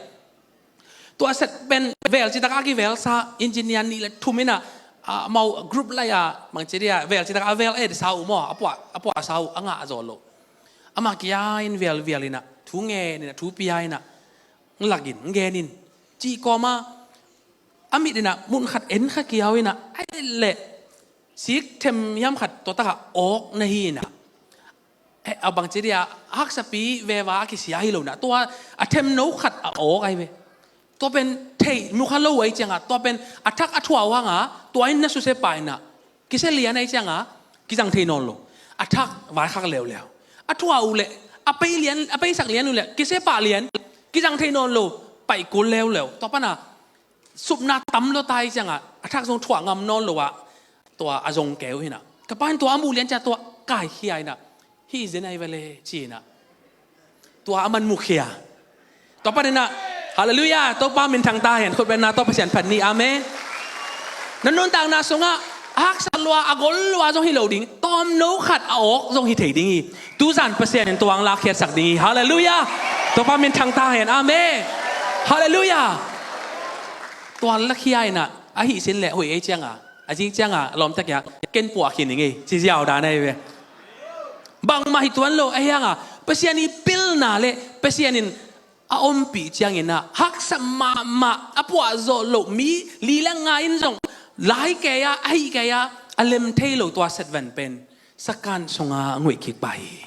Tua set pen vel citak a kivelsa, engineer nih le thum in ah, ah, amau group lai-a, bangci dia, vel citak a vel et sa uh maw, a puah, a puahsa uh, a ngah zaw lo. Amah kia in vial vial in ah thu ngen in ah, thu pia in ah, hong lak in, hong gen in, cih kawma a mit in ah mun khat en kha kiau in ah, ahih leh sik them hiam khat tua takah awk na hi in ah, eh, a bangci dia, haksapi veva a kisia hi lo in ah, tua a themno khat a awk ahi ve. Tua pen theih mu kha lo ahih cianga, tua pen a thak a thuah uh hanga, tua in na susia pah in ah, kisia lian ahih cianga kizang thei nawn lo. A thak vaikhak leuleu. A thuah uh leh a pei lian, a peisak lian uh leh kisia pah lian, kizang thei nawn lo, paih kul leuleu. Tua pana supna tam lua ta hi ciangah a thak zong thuah ngam nawn lo ah tua a zong keu hinah. Ka pa in tua a muh lian ciah tua kaikhia hinah, hih zen ai vale ci hinah. Tua a man mukhia. Tua paninah, halleluiah, Topa minthang ta hen, khutbenna tawh Pasian phat ni, amen. Na nuntakna sungah a haksa lua, a gol lua zong hi lo ding, tawmno khat a awk zong hi thei ding hi. Tuzan Pasian in tua hong lakkhiatsak ding hi, halleluiah. Topa minthang ta hen, amen. Halleluiah. Tua lakhia inah, ahi sin leh hoih ei cianga, a zing cianga lawmtakia ken puah khin ing ei, ci ziau dan ahi ve. Bangmah hi tuan lo, ahi hanga Pasian i pilna le Pasian in a ompih cianginah haksa mahmah, a puahzawh loh mi li le nga in zong lai kei-a, ahi kei-a, a lem thei lo tua setvan pen sakan sunga a nguih kik pah hi.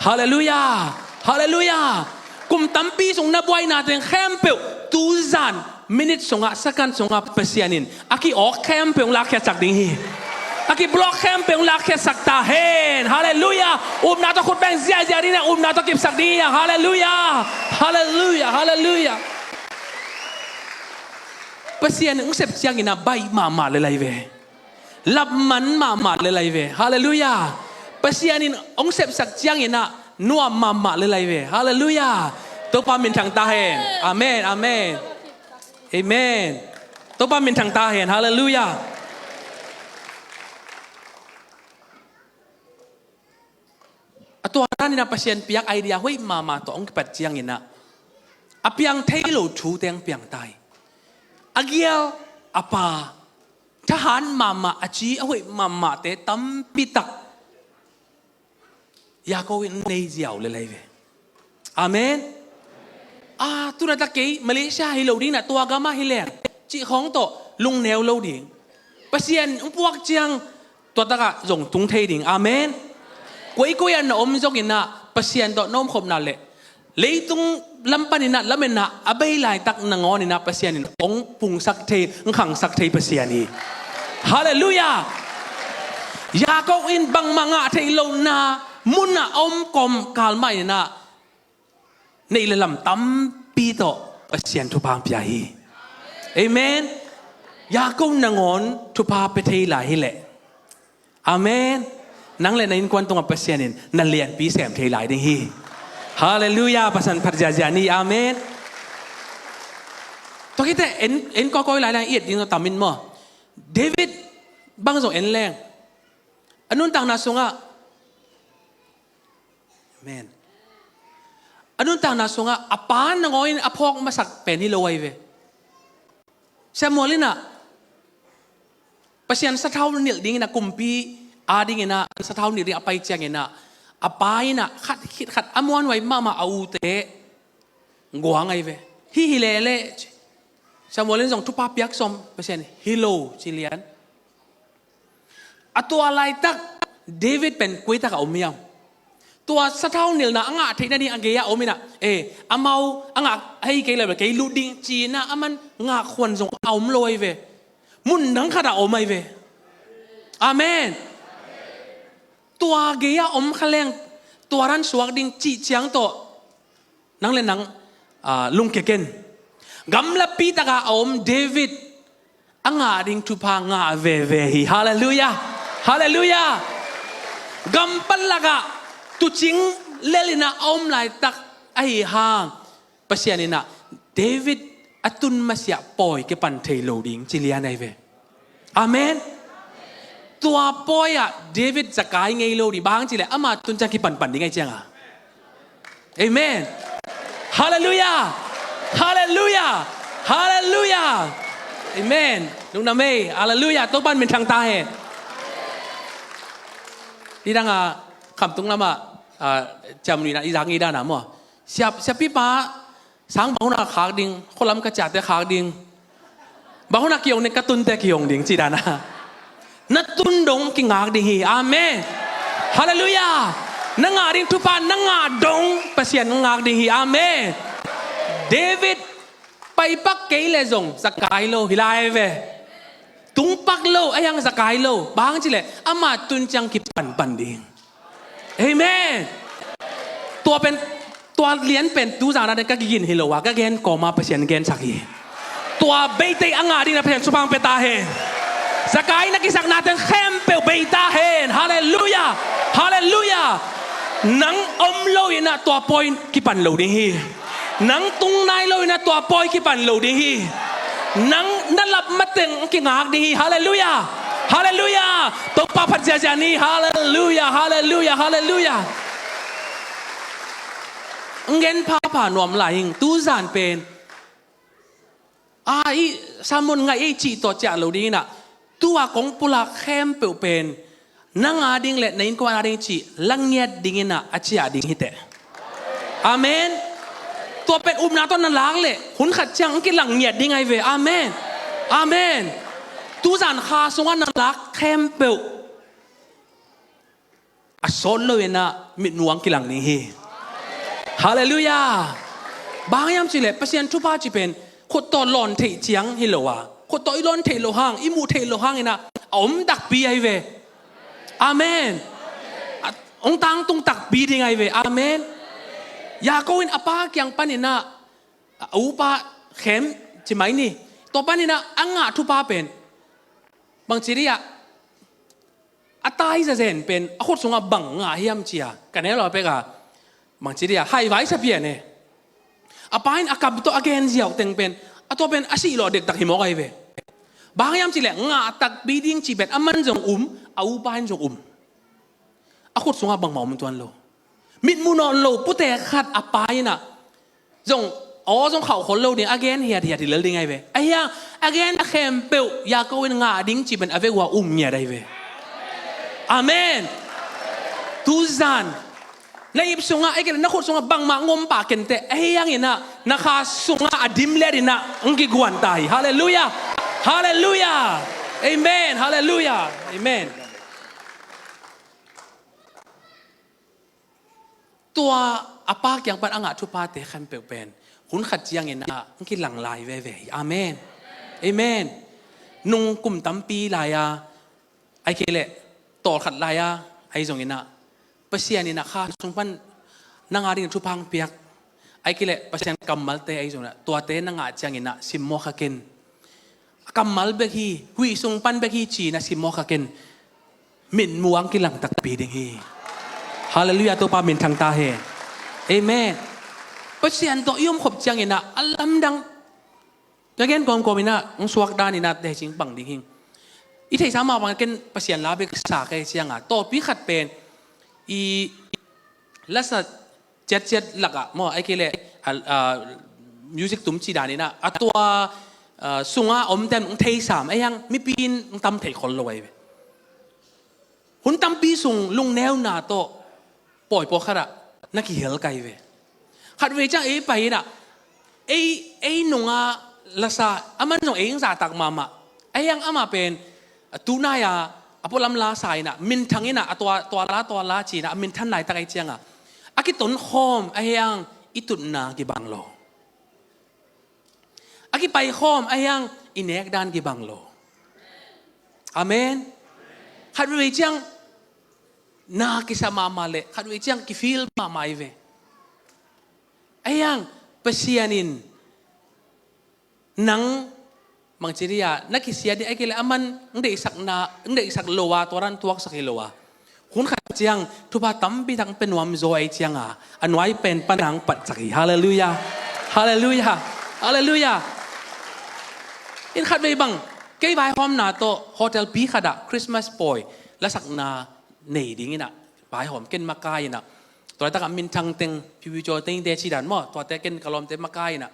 Halleluiah. Halleluiah. Kum tampi sung na buaina teng khempeuh tuzan minit sungah, sakan sungah Pasian in a ki-awk khempeuh hong lakkhiatsak ding hi. A ki-block khempeuh hong lakkhiatsak ta hen. Halleluiah. Upna tawh khut beng ziahziah ding na, upna tawh kipsak ding hi. Halleluiah. Halleluiah. Halleluiah. Pasian hong sep cianginah baih mahmah lelai ve. Lapman mahmah lelai ve. Halleluiah. Pasian in hong sepsak cianginah nuam mahmah lelai ve. Halleluiah. Topa minthang ta hen. Amen. Amen. Amen. Topa minthang ta hen. Halleluiah. A tua daninah Pasian piak idea hoih mahmah tawh hong kipat cianginah a piang thei lo thu teng piang ta hi. A gial a pa, thahan mahmah, a ci a hoih mahmahte tampitak Jakob in nei ziau lelai ve. Amen. A, tuna tak kei Malaysia hi lo ding na, tua gamah hi leng cih khawng tawh lungneu lo ding. Pasian hong puak ciang tua takah zong tung thei ding. Amen. Koikoi ah na om zonginah Pasian tawh na omkhopna le leitung lam paninah lametna a bei laitak nangawninah Pasian in hong pungsak thei, hong khangsak thei Pasian hi. Halleluiah. Jakob in bangmah ngah theih lohna munah a om kawmkal mahinah neih le lam tampi tawh Pasian thupha hong pia hi. Amen. Jakob nangawn thupha pia thei lai hileh, amen, nang le na innkuan tungah Pasian in na lianpi sem thei lai ding hi. Halleluiah. Pasian phat ziahziah ni. Amen. Tua khite en, en kawkawi lai lai i et ding tawh tamin maw? David bang zong en leng, a nuntakna sungah, amen, a nuntakna sungah a pa nangawn in a phawk masak pen hi lo ahi ve. Samuel innah Pasian sathau nilh dinginah, kumpi a dinginah sathau nilh ding a pai cianginah a pa innah khat khit khat a muanhuai mahmah a ute guang ahi ve. Hih hi lele. Samuel in zong thupha piak sawm, Pasian hi lo ci lian. A tua laitak David pen kuitak a om hiam? Tua sathau nilhna a ngah theih nading a gei-ah om inah, e, amau a ngah hei kei lo le kei lut ding ci-inah a man ngah khuan zong a om lo ahi ve. Mun dang khatah a om ahi ve. Amen. Tua gei-ah om kha leng tua ran suak ding cih ciang tawh nang le nang, a, lungkia ken. Gamlapi takah a om David a ngah ding thupha ngah veve hi. Halleluiah. Halleluiah. Gam pan lakah tuucing lelinah a om laitak ahi hang Pasian innah David a tun masiah pawi kipan thei lo ding ci lian ahi ve. Amen. Tua pawi-ah David zakai ngei lo ding, bang hang cileh ama tun ciang kipanpan ding ahi cianga. Amen. Halleluiah. Halleluiah. Halleluiah. Amen. Lungdam ei. Halleluiah. Topan minthang ta hen. Nidanga khamtung lamah, a, ciamnuihna i zak ngei dana maw? Siap, siapipa sang bang hunah khak ding, khualam ka ciahte khak ding. Bang hunah kihong ding, ka tunte kihong ding ci dana. Na tun dong kingak ding hi. Amen. Halleluiah. Na ngah ding thupha na ngah dong Pasian ngak ding hi. Amen. David paipak kei le zong zakai lo hi lai ve. Tungpak lo a hiang zakai lo, bang hang cileh ama tun ciang kipanpan ding. Amen. Tua pen, tua lian pen tuzan a den ka kigin hi lo a, ka gen kawma Pasian gensak hi. Tua beitei a ngah dingin ah Pasian thupha pia ta hen. Zakai na kisakna teng khempeuh bei ta hen. Halleluiah. Halleluiah. Nang om lo in ah tua pawi kipan lo ding hi. Nang tung nai lo in ah tua pawi kipan lo ding hi. Nang na lap mateng kingak ding hi. Halleluiah. Halleluiah. Topa phat ziazia ni. Halleluiah. Halleluiah. Halleluiah. Ngen phapha nuam lai ing. Tuzan pen a i sermon ngaih ei cih tawh ciah lo dingin ah, tua kong pulak khempeuh pen nang a ding le na innkuan a ding cih langngiat dingin ah a ciah ding hi teh. Amen. Tua pen upna tawh na lak leh hun khat ciang kilangngiat ding ahi ve. Amen. Amen. Tuzan kha sungah na lak khempeuh a sawt lo in ah mitmuang kilang ding hi. Halleluiah. Bang hiam cih leh Pasian thupha cih pen khut tawh lawn theih ciang hi lo a, khut tawh i lawn theih loh hang, i muh theih loh hangin ah a om takpi ahi ve. Amen. A, hong tangtung takpi ding ahi ve. Amen. Jakob in a pa kiang panin ah a upa khem ci mai ni. Tua panin ah a ngah thupha pen bangci dih ah, a tai zazen pen a khut sungah bang ngah hiam ci a, ka neu lo pek a, bangci dih ah, haivai sa pian e. A pa in a kam tawh a gen ziau teng pen, a tua pen a sih lawh dektak hi mawk ahi ve. Bang hiam cih leh ngah takpi ding cih pen a man zong um, a upa in zong um. A khut sungah bangmah om tuan lo. Mitmuh nawn lo pute khat a pa in ah zong, aw zong khauh khol lo ding, a gen hiathiat hi lel ding ahi ve. Ahi hang a gen a khempeuh Jakob in ngah ding cih pen a vek uh a um ngiat ahi ve. Amen. Tuzan na ip sungah, ei kei leh na khut sungah bangmah ngom pah ken teh, ahi hangin ah na kha sungah a dim let in ah hong kiguan ta hi. Halleluiah. Halleluiah. Amen. Halleluiah. Amen. Tua a pa kiang pan a ngah thuphate khempeuh pen hun khat ciangin ah hong kilang lai veve hi. Amen. Amen. Nung kum tampi lai-a, ahih kei leh tawlkhat lai-a, ahi zongin ah Pasian in ah kha sung pan nang a dingin thupha hong piak, ahih kei leh Pasian kammalte ahi zongin ah tuate na ngah ciangin ah simmawh kha ken. A kammal bek hi, huih sung pan bek hi ci-in a simmawh kha ken. Mitmuang kilang takpi ding hi. Halleluiah, Topa minthang ta hen. Amen. Pasian tawh i om khop ciangin ah a lamdang. Ka gen kawmkawm in ah hong suak dan in ah teci bang ding hi. I theihsa mah bang ken Pasian la bek sa ka hih ciang a, tawlpi khat pen i lasa ciatciat lakah maw, ahih kei leh a, a, music tum cih dan in ah a tua, a, sungah omte hong theisam, ahi hang mipi in hong tam thei khol lo ahi ve. Hun tampi sung lungneuna tawh pawi pawlkhat ah na kihel ka hi ve. Khatvei ciang ei pai in ah ei, ei nungah lasa, a man zong ei hong zahtak mahmah. Ahi hang amah pen a tunai-a a pualam la sa in ah minthang in ah a tua, tua la, tua la ci-in ah a minthan laitak ahih ciang a, a kiton khawm ahi hang i tutna kibang lo. A kipai khawm ahi hang i nek dan kibang lo. Amen. Khatvei ciang na kisa mahmah leh khatvei ciang kifeel mahmah hi ve. Ahi hang Pasian in nang bangci dih a, na kisia dih ahih kei leh a man hong deihsakna, hong deihsak lo a, tua dan tuaksak hi lo a, hun khat ciang thupha tampi tak hong pia nuam zaw ahih ciang a, a nuai pen pan a hong patsak hi. Halleluiah. Halleluiah. Halleluiah. In khatvei bang, kei vaihawmna tawh hotel pi khat ah Christmas pawi lasakna nei dingin ah vaihawm, ken makai in ah, tua laitak ah minthang teng, pipicaw teng te cih dan maw, tuate ken ka lawmte makai in ah,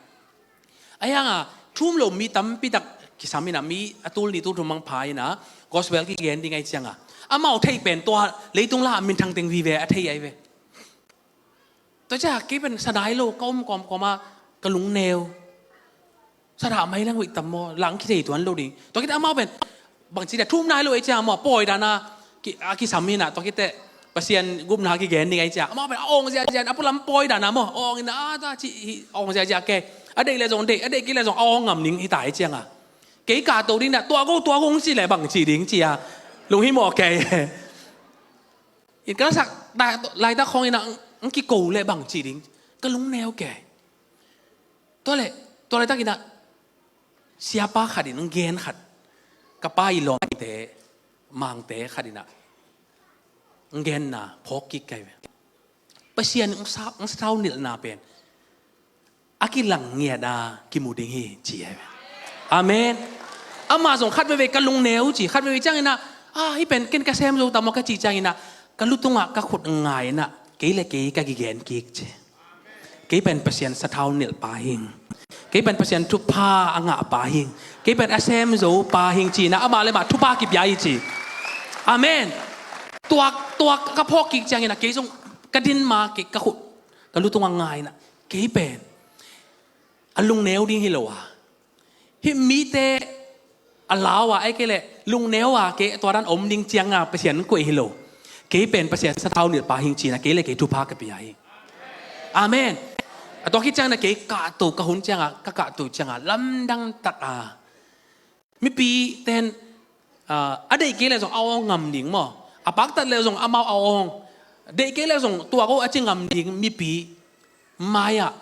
ahi hang a thu um lo mi tampi tak kisam in ah, mi a tul nih tul thum bang pha in ah gospel kigen ding ahih ciang a, amau theih pen tua leitung la ah minthang teng vive a thei ahi ve. Tua ciang kei pen sa nai lo, ka om kawmkawm a ka lungneu. Sa dah mai lang hoih tam maw, lang kithei tuan lo ding. Tua khit amau pen bangci dih a, thu um nai lo ahih ciang maw, pawi dan a ki, a kisam in ah, tua khit teh Pasian gupna kigen ding ahih ciang amau pen a awng ziahziah in, a pualam pawi dan a maw, a awng in ah, a ta ci hi, a awng ziahziah kei. A deih leh zong deih, a deih kei leh zong a awng ngam ning hi ta ahih ciang a, kei kahto ding in ah, tua go, tua go hong ci leh bang ci ding ci a, lunghimawh kei. In ka lasak laitak khawng in ah Ang kiko le bang ci ding. Ka lungneu kei. Tua le, tua le takinah, siapa khat in ang gen khat. Ka pa i lawmte, mangte khat inah. Ang genna, phawk kik kai ve. Pasian ang sa, ang sathau nilhna pen. A kilang ngiat a kimu ding hi, ci hi. Amen. Amah zong khat veve ka lungneu ci, khat veve cianginah, ah, hi pen ken ka sem zo ta maw ka cih cianginah, ka lutungah ka khut ngai inah, kei le kei ka kigen kik ci. Kei pen Pasian sathau nilh pa hing. Kei pen Pasian thupha a ngah pa hing. Kei pen a sem zo pa hing ci inah, amah le mah thupha kipia hi ci. Amen. Tuak, tuak ka phawk kik cianginah, kei zong ka din ma kei ka khut. Ka lutungah ngai inah, kei pen a lungneu ding hi lo a. Hih mite a lau a, ai kei le lungneu a, kei tua dan om ding cianga Pasian koih hi lo. Kei pen Pasian sathau nilh pa hing ci inah, kei le kei thupha ka pia hi. Amen. A tua khit ciangin ah kei kahto ka hun cianga, ka kahto cianga, lamdang tak a. Mipi ten, ah, a deih kei le zong a awng ngam ding maw. A paktat le zong amau a awng. Deih kei le zong tuak o a ci ngam ding mipi. Mai-ah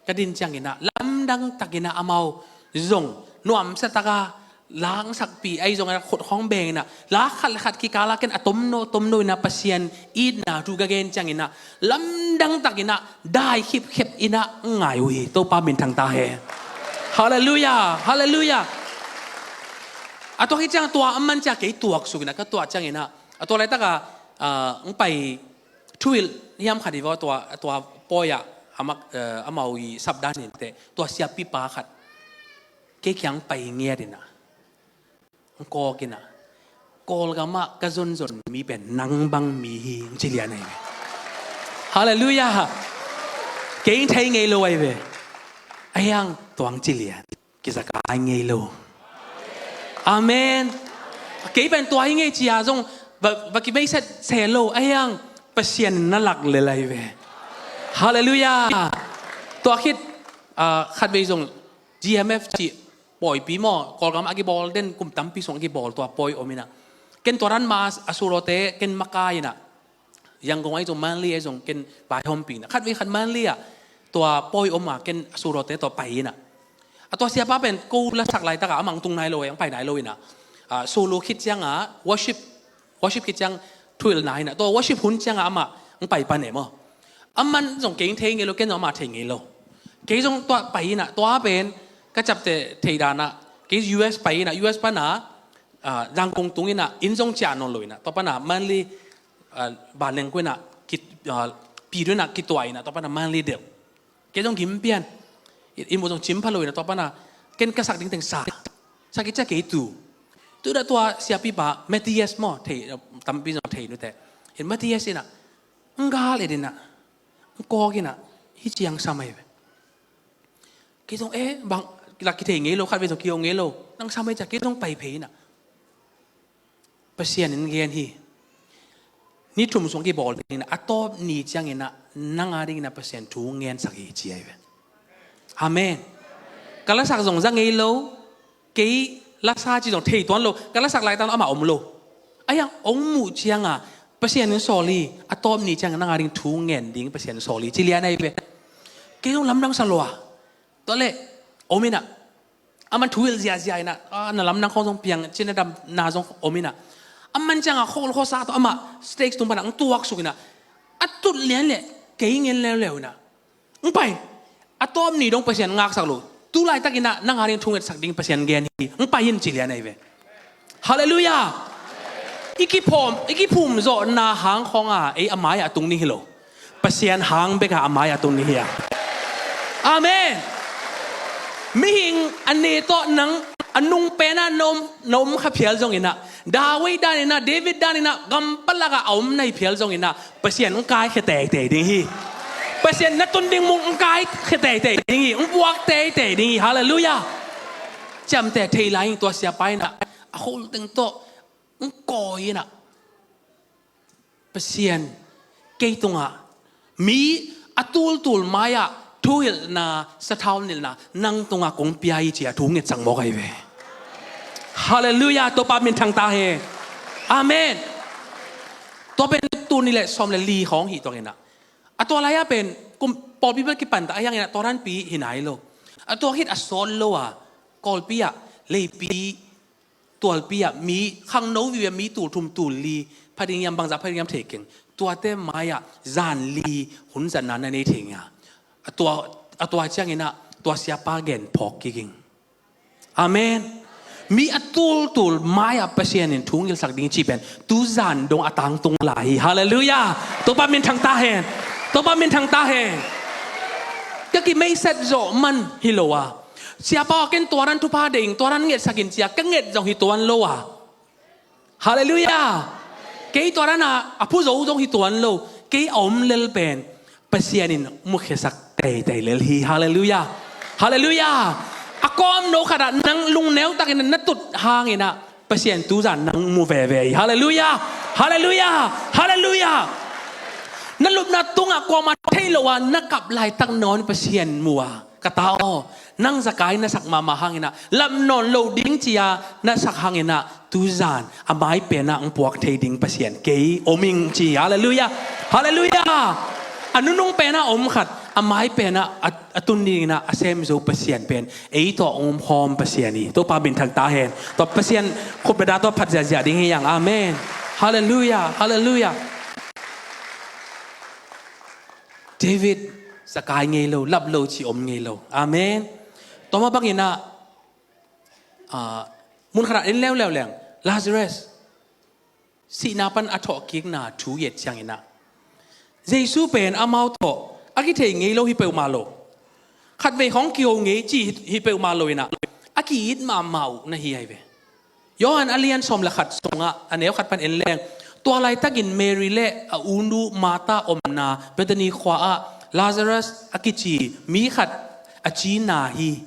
ka din cianginah, lamdang takinah amau zong nuamsa taka langsakpih ahi zong inah khut khawng benginah, la khat le khat kikala ken a tomno tomno inah Pasian itna thu ka gen cianginah, lamdang takinah dai khipkhep inah ngai uh hi. Topa minthang ta he. Halleluiah, halleluiah. A tuak hi ciang tua a man ciang kei tuak sukinah, ka tuak cianginah, a tua laitaka, ah, ang pai thuhilh hiam khat hi vaw, tua, tua pawi-ah, amah, eh, amau i sapdan in teh, tua siapipa khat kei kiang pai ngiat inah, ang kawk inah, Kawlgamah ka zonzon mi pen nang bang mi hi, ang ci lian ahi ve. Halleluiah. Kei ang thei ngei lo ahi ve. Ahiang tuang ci lian. Kizakai ngei lo. Amen. Kei pen tua hi ngei cia zong va, va kibeiset se lo. Ahiang Pasian in na lak le lai ve. Halleluiah. Tua khit, ah, khatvei zong G M F ci pawipi maw, Kawlgam a kibawl den kum tampi sung a kibawl tua pawi om inah. Ken tua dan ma a sulawte ken maka inah. Yangon ahi zong, Manli ahi zong, ken vaihawmpi inah. Khatvei khat Manli ah, tua pawi om a, ken a sulawte tua pai inah. A tua siapa pen ko lasak laitakah, amah ang tung nai lo, ang pai nai lo inah. Ah, sulu khit ciangah, worship, worship khit ciang thuhilhna inah. Tua worship hun ciangah amah ang pai pan e maw. Aman zong kei ang thei ngei lo, ken zong amah thei ngei lo. Kei zong tua pai inah, tua pen, ka ciapteh theih danah, kei U S pai inah, U S panah, ah, Zangkong tung inah, inn zong ciah nawn lo inah. Tua panah, Manli, ah, vanleng ko inah, ki, ah, pi do inah kituah inah, tua panah Manli delh. Kei zong gim pian. I, i mu zong cim pha lo inah, tua panah ken ka sak ding teng sa. Sa kei cia kei tu. Tu dah tua siapipa, Matthias maw, thei, tampi zong thei nute. In Matthias inah, ang gal et inah, ang kawk inah, hi ciang sa mai ve. Kei zong, eh, bang, lak kithei ngei lo, khatvei zong kio ngei lo. Nang sa mai cia, kei zong pai phei inah. Pasian in gen hi. Ni thum sung kibawl ding inah, a tawp ni cianginah, nang a dinginah Pasian thu ngensak hi ci ahi ve. Amen. Ka lasak zong za ngei lo, kei lasa ci zong thei tuan lo, ka lasak laitak amah om lo. Ahiang ong muh cianga, Pasian in sawl hi, a tawp ni cianga nang a ding thu ngen ding Pasian in sawl hi, ci lian ahi ve. Kei zong lamdang sa lua. Tua le, om inah. Aman thuhilh ziahziah inah, ah, na lamdang khawng zong piang, cina dam na zong om inah. Aman ciangah khawlkhawsa tawh amah stage tung panah ang tuak suk inah. A tut lian le, kei ngen leuleu inah. Ang pai, a tawp ni dong Pasian ngaksak lo. Tu laitak inah, nang a ding thu ngetsak ding Pasian gen hi. Ang pai in ci lian ahi ve. Halleluiah. I kiphawm, i kiphum zawhna hang khawnga, ei a mai-ah tung ni hi lo. Pasian hang beka a mai-ah tung ni hi a. Amen. Mihing a ne tawh nang a nung penah na om, na om kha phial zonginah, David daninah, David daninah, gam palakah a om na hi phial zonginah, Pasian ang kaikhia teitei ding hi. Pasian na tun ding mun ang kaikhia teitei ding hi, ang puak teitei ding hi. Halleluiah. Ciamteh thei lai ing tua siapa inah, a khol teng tawh, ang kawi inah. Pasian, kei tungah, mi a tultul mai-ah, thuhilhna, sathau nilhna, nang tungah kong pia hi ci-a thu ngetsak mawk ahi ve. Halleluiah, Topa minthang ta he. Amen. Tua pen tul nih le sawm le li khawng hi tuanginah. A tua lai-ah pen kum pawlpi bel kipan ta, a hiangin a tua danpi hi nai lo. A tua khit a sawt lo a, Kawlpi ah, leipi, tualpi ah mi khangno vive, mi tul thum tul li pha ding hiam, bangzah pha ding hiam thei keng. Tuate mai-ah zan li hun zatna na nei thei ngia. A tua, a tua ciangin ah tua siapa gen phawk kik ing. Amen. Mi a tultul mai-ah Pasian in thu ngilsak ding cih pen tuzan dong a tangtung lai hi. Halleluiah. Topa minthang ta hen. Topa minthang ta hen. Ka kimeisat zawh man hi lo a, siapa aw, ken tua dan thupha deih ing, tua dan ngetsak in, ci-a ka nget zong hi tuan lo a. Halleluiah. Kei tua dan a, a phu zo zong hi tuan lo. Kei a om lel pen Pasian in mukhiasak teitei lel hi. Halleluiah. Halleluiah. A kawmno khatah nang lungneu takin na tut hangin ah Pasian tuzan nang mu veve hi. Halleluiah. Halleluiah. Halleluiah. Na lupna tungah kuamah thei lo a na kap laitak nawn Pasian mu a, ka ta aw, nang Zakai na sak mahmah hangin ah, lap nawn lo ding ci-a na sak hangin ah, tuzan a mai penah ang puak thei ding Pasian kei om ing, ci. Halleluiah. Halleluiah. A nunung penah om khat, a mai penah a, a tun dingin ah a sem zo Pasian pen ei tawh om khawm Pasian hi. Topa minthang ta hen. Tua Pasian khutbetna tawh phat ziahziah ding hi hang. Amen. Halleluiah. Halleluiah. David, Zakai ngei lo, lap lo ci om ngei lo. Amen. Tua mah bangin ah, ah, mun khatah en leuleu leng, Lazarus sihna pan a thawhkikna thu i et ciangin ah, Jesu pen amau tawh a kithei ngei lo hi peuhmah lo. Khatvei khawng kiho ngei ci hi, hi peuhmah lo in ah, a ki-it mahmah uh na hi ahi ve. Johan a lian sawm le khat sungah a neu khat pan en leng, tua laitakin Mary le a unu Martha omna Bethany khua-ah Lazarus a kici mi khat a cina hi.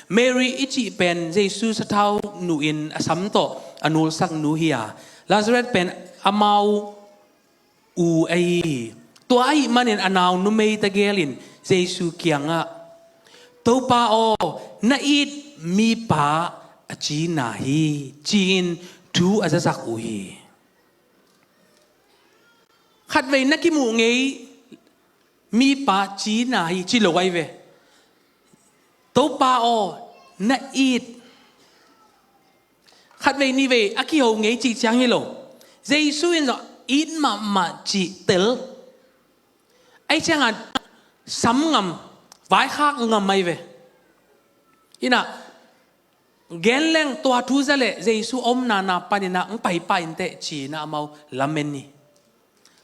Mary i cih pen Jesu sathau nuh in a sam tawh a nulsak nu hi a, Lazarus pen amau u ahi hi. Tua ahih manin a nau numei tegel in Jesu kiangah, "Topa aw, na it mipa a cina hi," ci-in thu a zasak uh hi. Khatvei na kimuh ngei mipa cina hi ci lo ahi ve. "Topa aw, na it." Khatvei nihvei a kiho ngei cih ciang hi lo. Jesu in zong it mahmah cih tel. Ahi ciangah sam ngam, vaikhak ngam ahi ve. Inah, gen leng tua thu za leh Jesu omna na paninah ng paipah inteh ci-inah amau lamen hi.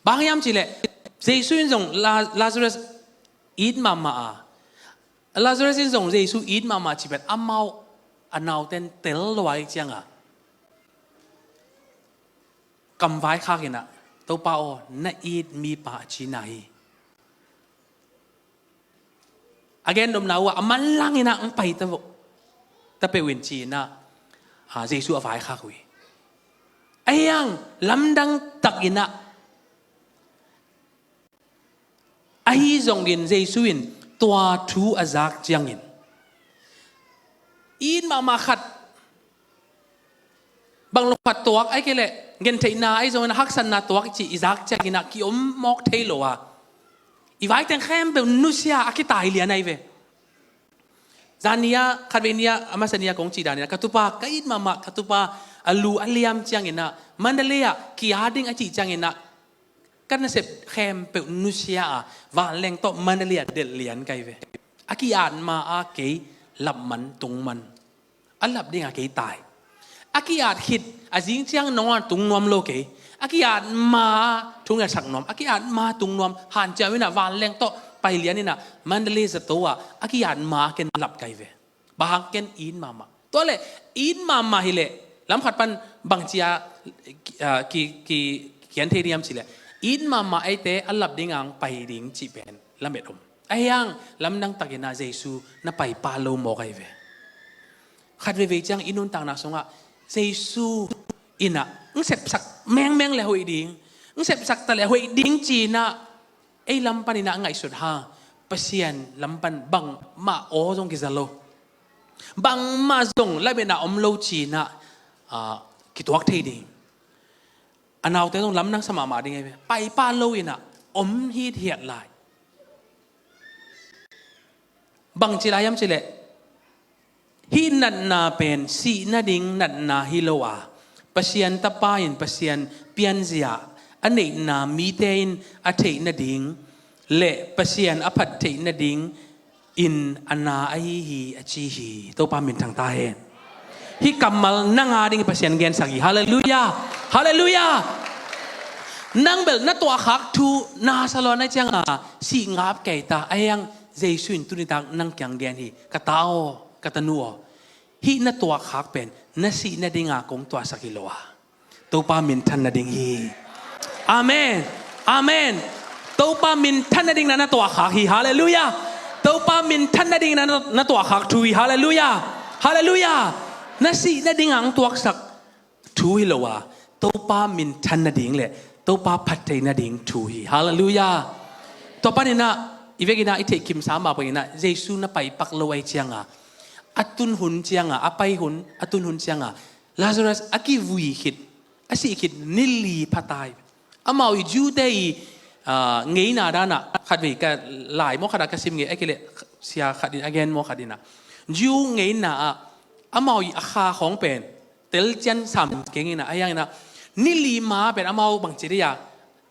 Bang hiam cihleh, Jesu in zong La-, Lazarus it mahmah a, Lazarus in zong Jesu it mahmah cih pen amau a nauten tel lua ahi cianga, kamvai khakinah, "Topa aw, na it mipa a cina hi." A gen domna uh ah, a manlanginah ang pai ta vo, ta peuh in ci-inah, a, Jesu a vaikhak uh hi. Ahi hang lamdang takinah, ahi zongin Jesu in tua thu a zak ciangin, it mahmah khat, bang lo khat tuak, ahi kei leh gentheihna ahi zongin a haksatna tuak i cih i zak cianginah kiom mawk thei lo a, i vaiteng khempeuh nusia a kitai lian ahi ve. Zani-ah, khatvei ni-ah, a masa ni-ah kong cih daninah, ka tupa, ka it mahmah ka tupa a lu a liam cianginah, Mandalay ah ki-at ding a cih cianginah, ka nasep khempeuh nusia a, vanleng tawh Mandalay ah delh lian ka hi ve. A ki-at ma-a kei lap man tung man, a lap dingah kei tai. A ki-at khit a zing ciang nong a tung nuam lo kei. A ki-at ma-a thu ngetsak nuam, a ki-at ma-a tung nuam, hanciam inah vanleng tawh pai lian inah Mandalay zato ah a ki-at ma-a ken lap ka hi ve. Bang hang ken it mahmah. Tua leh it mahmah hileh lam khat pan bangci-a, ah, ki, ki, kian thei diam cihleh, it mahmah eite a lap ding ang pai ding cih pen lamet om. Ahi hang lamdang takinah Jesu na paipah lo mawk ahi ve. Khat veivei ciang i nuntakna sungah Jesu inah ng sepsak mengmeng le hoih ding, ng sepsak ta le hoih ding ci-inah ei lam paninah ngaihsut hang, Pasian lam pan bangmah aw zong kiza lo, bangmah zong lametna om lo ci-inah, ah, kituak thei ding. A naute zong lamdang sa mahmah ding ahi ve. Paipah lo inah om hithiat lai. Bangci lai hiam cileh, hih natna pen sih nading natna hi lo a, Pasian Tapa in Pasian pianzia a neihna mite in a theih nading le Pasian a phat theih nading in a na ahi hi a ci hi. Topa minthang ta hen. Hih kammal nang a ding Pasian gensak hi. Halleluiah. Halleluiah. Nang bel na tuahkhak thu na sa lo nai cianga sih ngap kei ta a hiang Jesu in tunitak nang kiang gen hi. Ka ta aw, ka tanu aw, hih na tuahkhak pen na sih nadinga kong tuahsak hi lo a, Topa minthan nading hi. Amen. Amen. Topa minthan nading na na tuahkhak hi. Halleluiah. Topa minthan nading na na tuahkhak thu hi. Halleluiah. Halleluiah. Na sih nadinga ang tuaksak thu hi lo a, Topa minthan nading le Topa phat thei nading thu hi. Halleluiah. Tua paninah i vekinah i theih kimsa mah paninah Jesu na paipak lo ai cianga, a tun hun cianga, a pai hun a tun hun cianga Lazarus a kivui khit, a sih khit ni li pha tai. Amau i Jew-te i ngeina danah khatvei ka lai maw khatah ka sim ngei a kileh sia khatin a gen maw khatinah Jew ngeina ah amau i a kha khawng pen telcian sam kenginah a hianginah ni li ma pen amau bangci dei a,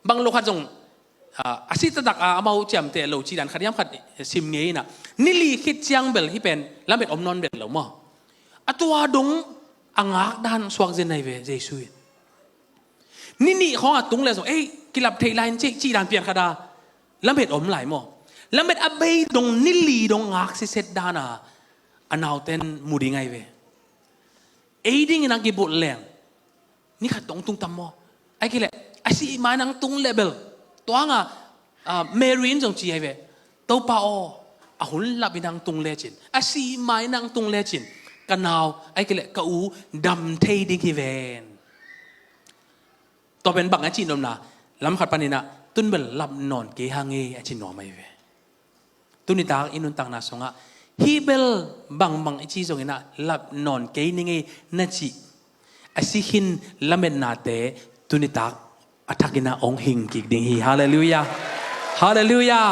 bang lo khat zong a si taktak a amau ciamteh lo cidan khat hiam khat sim ngeinah ni li khit ciang bel hih pen lamet om nawn bel lo maw? A tua dong a ngak dan suak zen nai ve Jesu in. Ni nih khawng a tung le zong ei kilap theih lai in cih cih dan pian khata lamet om lai maw? Lamet a bei dong ni li dong ngak siset dana a nauten mu ding ai ve. Ei dingin a kibut leng ni khat tong tung tam maw? Ai kileh a sih mai nang tung le bel tuanga Mary in zong ci ai ve. Topa aw, a hun lapin ang tung lecin, a sih mai nang tung lecin ka nau ai kileh ka u dam thei ding hi ven. Tua pen bang a cih nopna lam khat paninah tun bel lap nawn kei hang ei a ci nuam ai ve. Tunitak i nuntakna sungah hih bel bangbang i ci zonginah lap nawn kei ning ei na cih a si khin lametnate tunitak a thakinah hong hing kik ding hi. Halleluiah. Halleluiah.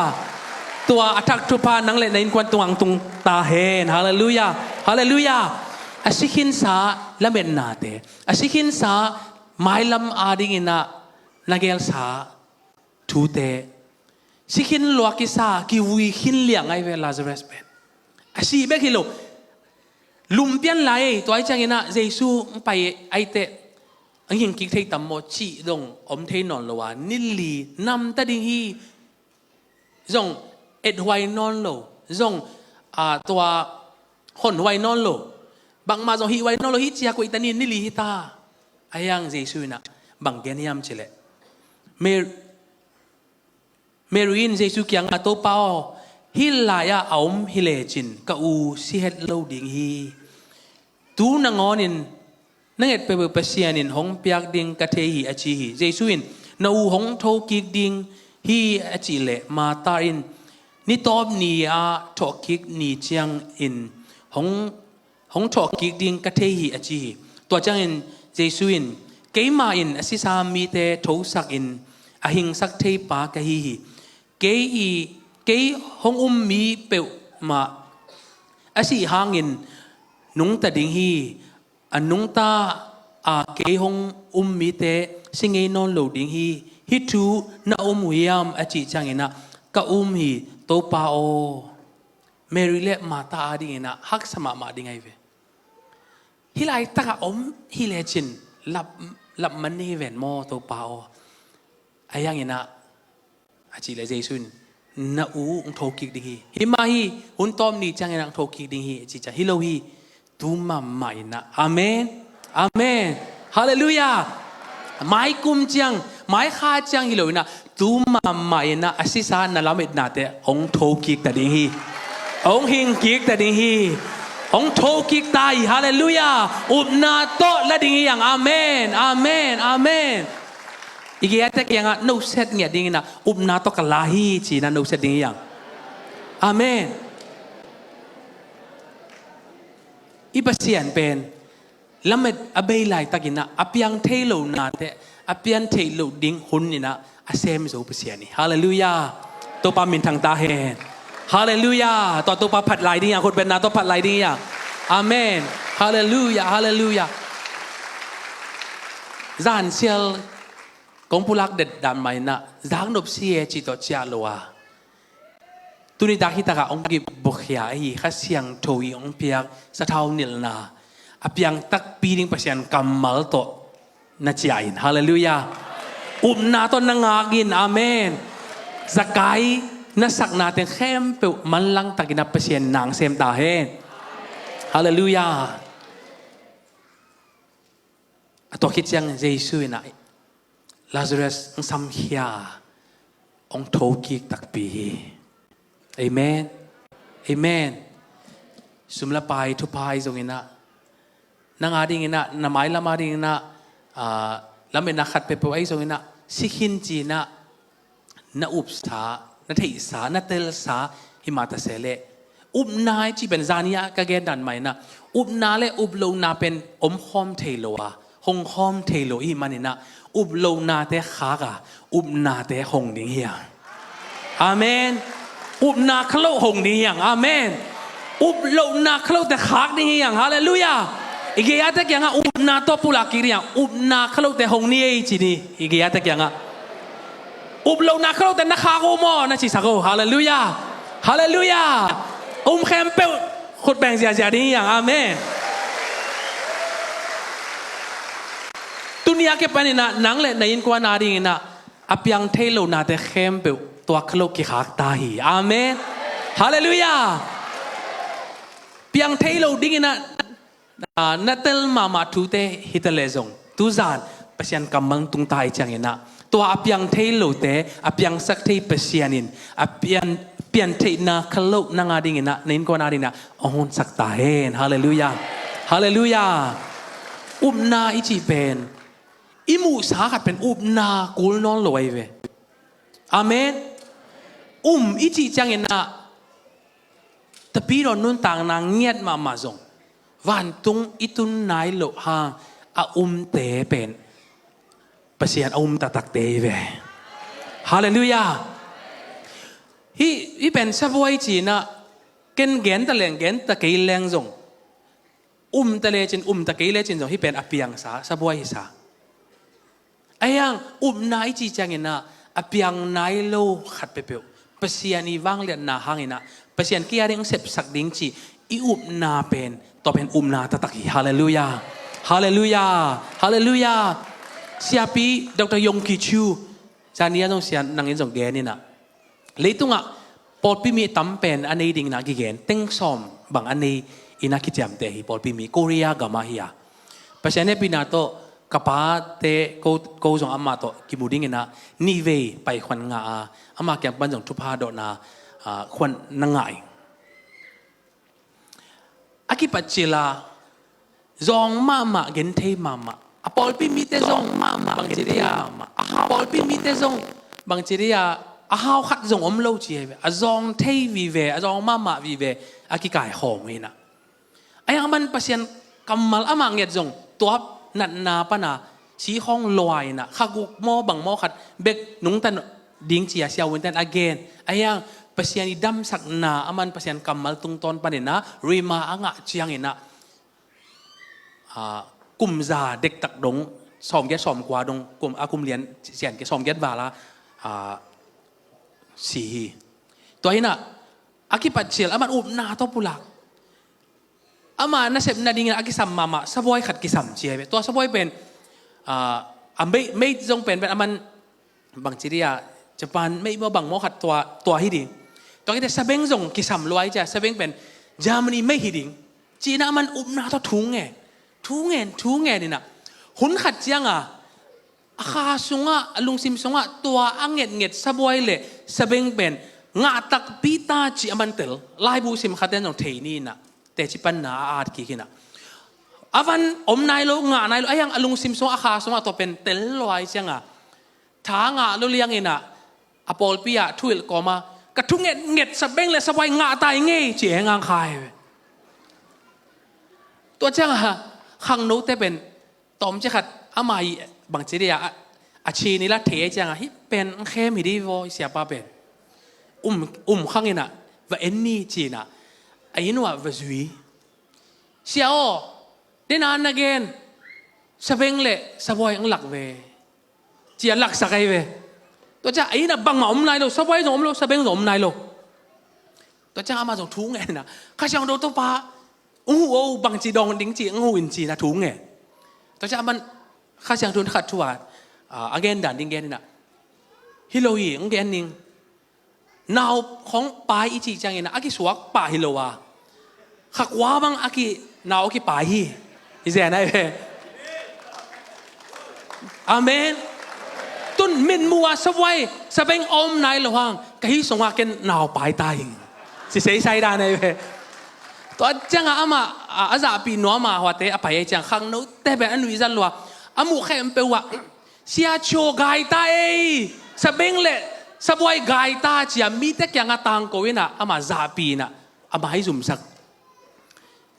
Tua a thak thupha nang le na innkuan tungah ang tung ta hen. Halleluiah. Halleluiah. A si khinsa lametnate, a si khinsa mailam a dinginah na gelsa thute, si khin luak kisa kivui khin liang ai ve Lazarus pen. A sih bek hi lo, lumpian lai ei. Tua ai cianginah Jesu ang pai aiteh ang hing kik thei tam maw cih dong om thei nawn lo a ni li namta ding hi. Zong ethuai nawn lo, zong tua honhuai nawn lo, bangmah zong hihhuai nawn lo, hih cia koih ta ni, ni li hi ta. A hiang Jesu inah bang gen hiam cileh, Mary, Mary in Jesu kiangah Topa aw, hih lai-ah a om hi lecin ka u si het lo ding hi. Tu nangawnin na nget peuhpeuh Pasian in hong piak ding ka thei hi a ci hi. Jesu in na u hong thokik ding hi a cih leh Martha in ni tawp ni-ah thawhkik ni ciangin hong hong thawhkik ding ka thei hi a ci hi. Tua ciangin Jesu in keimah in a sisa mite thosakin a hingsak thei pa ka hi hi. Kei i kei hong um mi peuhmah a sih hangin nungta ding hi. A nungta a kei hong um mite si ngei nawn lo ding hi. Hih thu na um uh hiam a cih cianginah ka um hi Topa aw. Mary le Martha a dinginah haksa mahmah ding ai ve. Hih laitakah om hi lecin lap, lap man ni hi ven maw Topa aw. A hianginah a cih le Jesu in na u hong thokik ding hi. Hih mah hi, hun tawm ni cianginah hong thokik ding hi a cih ciang hi lo hi. Tu mahmah inah. Amen. Amen. Halleluiah. Mai kum ciang, mai kha ciang hi lo inah tu mahmah inah a sisa na lametnate hong thokik ta ding hi. Hong hingkik ta ding hi. Hong thokik ta hi. Halleluiah. Upna tawh la ding hi ang. Amen. Amen. Amen. I gei-ate kiangah noset ngiat dinginah upna tawh ka la hi cinah noset ding hi ang. Amen. I Pasian pen lamet a bei laitakinah a piang thei lo nate a pian theih loh ding huninah a sem zo Pasian hi. Halleluiah. Topa minthang ta hen. Halleluiah. Tua Topa phat lai ding hi a, khut bengna tawh phat lai ding hi a. Amen. Halleluiah, halleluiah. Zansial kong pulak det dan mah in ah, zaknop si e cih tawh ciah lo a, tuni tak hi takah hong kibawkhia ahi Kha Siangtho i hong piak sathau nilhna, a piang takpi ding Pasian kammal tawh na ciah in. Halleluiah. Upna tawh na ngak in. Amen. Zakai na sakna teng khempeuh manlang takin ah Pasian na sem ta hen. Halleluiah. A tua khit ciang Jesu in ah Lazarus hong samkhia, hong thokik takpi hi. Amen. Amen. Sum le pai thupha ahi zongin ah, nang a dingin ah, na mailam a dingin ah, ah, lametna khat peuhpeuh ahi zongin ah, si khin ci-in ah na upsa, na theihsa, na telsa hi mah ta se leh, upna i cih pen zani-ah ka gen dan mah in ah, upna le uplohna pen omkhawm thei lo a, hongkhawm thei lo i hih manin ah, uplohnate khak a, upnate hong ding hi hang. Amen. Upna kha loh hong ding hi hang. Amen. Uplohna kha lohte khak ding hi hang. Halleluiah. I gei-ate kiangah upna tawh pulak kik ding hi hang. Upna kha lohte hong ni ei ci ni. I gei-ate kiangah. Uplohna kha lohte na khak uh maw, na cisak uh. Halleluiah. Halleluiah. Um khempeuh khut beng ziazia ding hi hang. Amen. Tuni a kipanin ah nang le na innkuan a dingin ah a piang thei lonate khempeuh tua kha lo kikhak ta hi. Amen. Halleluiah. Piang thei lo dingin ah, ah, na tel mahmah thute hi ta leh zong, tuzan Pasian kammal tung ta i ciangin ah, tua a piang thei lote a piangsak thei Pasian in a pian, pian theihna kha lo nang a dingin ah, na innkuan a dingin ah hong honsak ta hen. Halleluiah. Halleluiah. Upna i cih pen, i muhsa khat pen upna kul nawn lo ahi ve. Amen. Um i cih ciangin ah, tapidaw nuntakna ngiat mahmah zong, vantung i tun nai loh hang a umte pen Pasian a um taktakte hi ve. Halleluiah. Hih, hih pen sabuai ci-in ah, ken gen ta leng, gen ta kei leng zong, um ta lecin, um ta kei lecin zong, hih pen a piangsa sabuai hi sa. Ahi hang upna i cih ciangin ah, a piang nai lo khat peuhpeuh Pasian i vangliatna hangin ah, Pasian kei a ding hong sepsak ding cih i upna pen, tua pen upna taktak hi. Halleluiah. Halleluiah. Halleluiah. Siapi Doctor Yonggi Cho, zani a zong sia nangin zong gen in ah, leitungah pawlpi mi tam pen a nei dingin ah kigen, teng sawm bang a nei in ah kiciamteh hi. Pawlpi mi Korea gam ah hi a, Pasian hehpihna tawh ka pate ko, ko zong amah tawh kimu dingin ah nihvei pai khuan ngah a, amah kiang pan zong thupha dawhna, ah, khuan na ngah hi. A kipat cil a, zawng mahmah, gen thei mahmah. A pawlpi mite zawng mahmah, bangci dei a, a pawlpi mite zawng, bangci dei a, a hau khat zong om lo ci hi ve. A zawng thei vive, a zawng mahmah vive, a kikai khawm hi in ah. Ahi hang aman Pasian kammal amah nget zong, tua natna pan a si khawng lua in ah, kha guk maw bang maw khat bek nungta ding ci-a siavuante'n a gen. Ahi hang Pasian i damsakna, aman Pasian kammal tungtawn panin ah rhema a ngah ciangin ah, ah, kum za dektak dong, sawmgiat sawmkua dong, kum, a kum lian sian kei, sawmgiat val a, ah, si hi. Tua hi in ah, a kipat cil, aman upna tawh pulak. Ama nasep nadingin a kisam mahmah sabuai khat kisam ci hi ve. Tua sabuai pen, ah, a mei, mei zong pen, pen aman bangci dei a, Japan mei maw bang maw khat tua, tua hi ding. Tua khit teh sabeng zong kisam lua hi ci a, sabeng pen Germany mei hi ding. Ci-in ah aman upna tawh thu ngen, thu ngen, thu ngen in ah, hun khat ciang a, a kha sungah, a lungsim sungah tua a ngetnget sabuai le sabeng pen ngah takpi ta cih aman tel. Laibu sim khate'n zong thei ni in ah, teci panna a at kik in ah, a van om nai lo, ngah nai lo, ahi hang a lungsim sungah, a kha sungah tua pen tel lua hi ciang a, tha ngah lo liang in ah, a pawlpi ah thu hilh kawm a, ka thu ngetnget sabeng le sabuai ngah ta ing ei, ci-in hong kha hi ve. Tua ciang a, khangnote pen tawmcik khat ama i bangci dei a, a, a cin i la thei ciang a, hih pen hong khem hi ding vaw, i siapa pen. Um, um khang in ah, va en ni ci-in ah, a inn uah va zui. Sia aw, dena na gen, sabeng le sabuai ang lak ve, ci-a laksak ahi ve. Tua ciang a inn ah bangmah om nai lo, sabuai zong om lo, sabeng zong om nai lo. Tua ciang amah zong thu ngen in ah, Kha Siangtho tawh pa, ung huh o, bangci dawng ding ci, ung huh in ci-in ah thu ngen. Tua ciang aman Kha Siangtho khat thu a, a gen dan ding gen in ah, hi lo hi, ung gen ning. Nau khong pai i cih ciangin a kisuak pah hi lo a, kha kua bang a ki, nau a kipai hi. I zen ai ve. Amen. Tun mitmuh a sabuai sabeng om nai lo hang, ka hi sungah ken nau pai ta hi. Ci seisai dan ai ve. Tua ciangah amah a, a zahpih nuam a, huate a pai ai ciang khangnote pen a nuihzat lua, a muh khempeuh ah, Sia Cho gai ta ei, sabeng le sabuai gai ta, ci-a mite kiangah tangko in ah, amah zahpih in ah, a mai zumsak.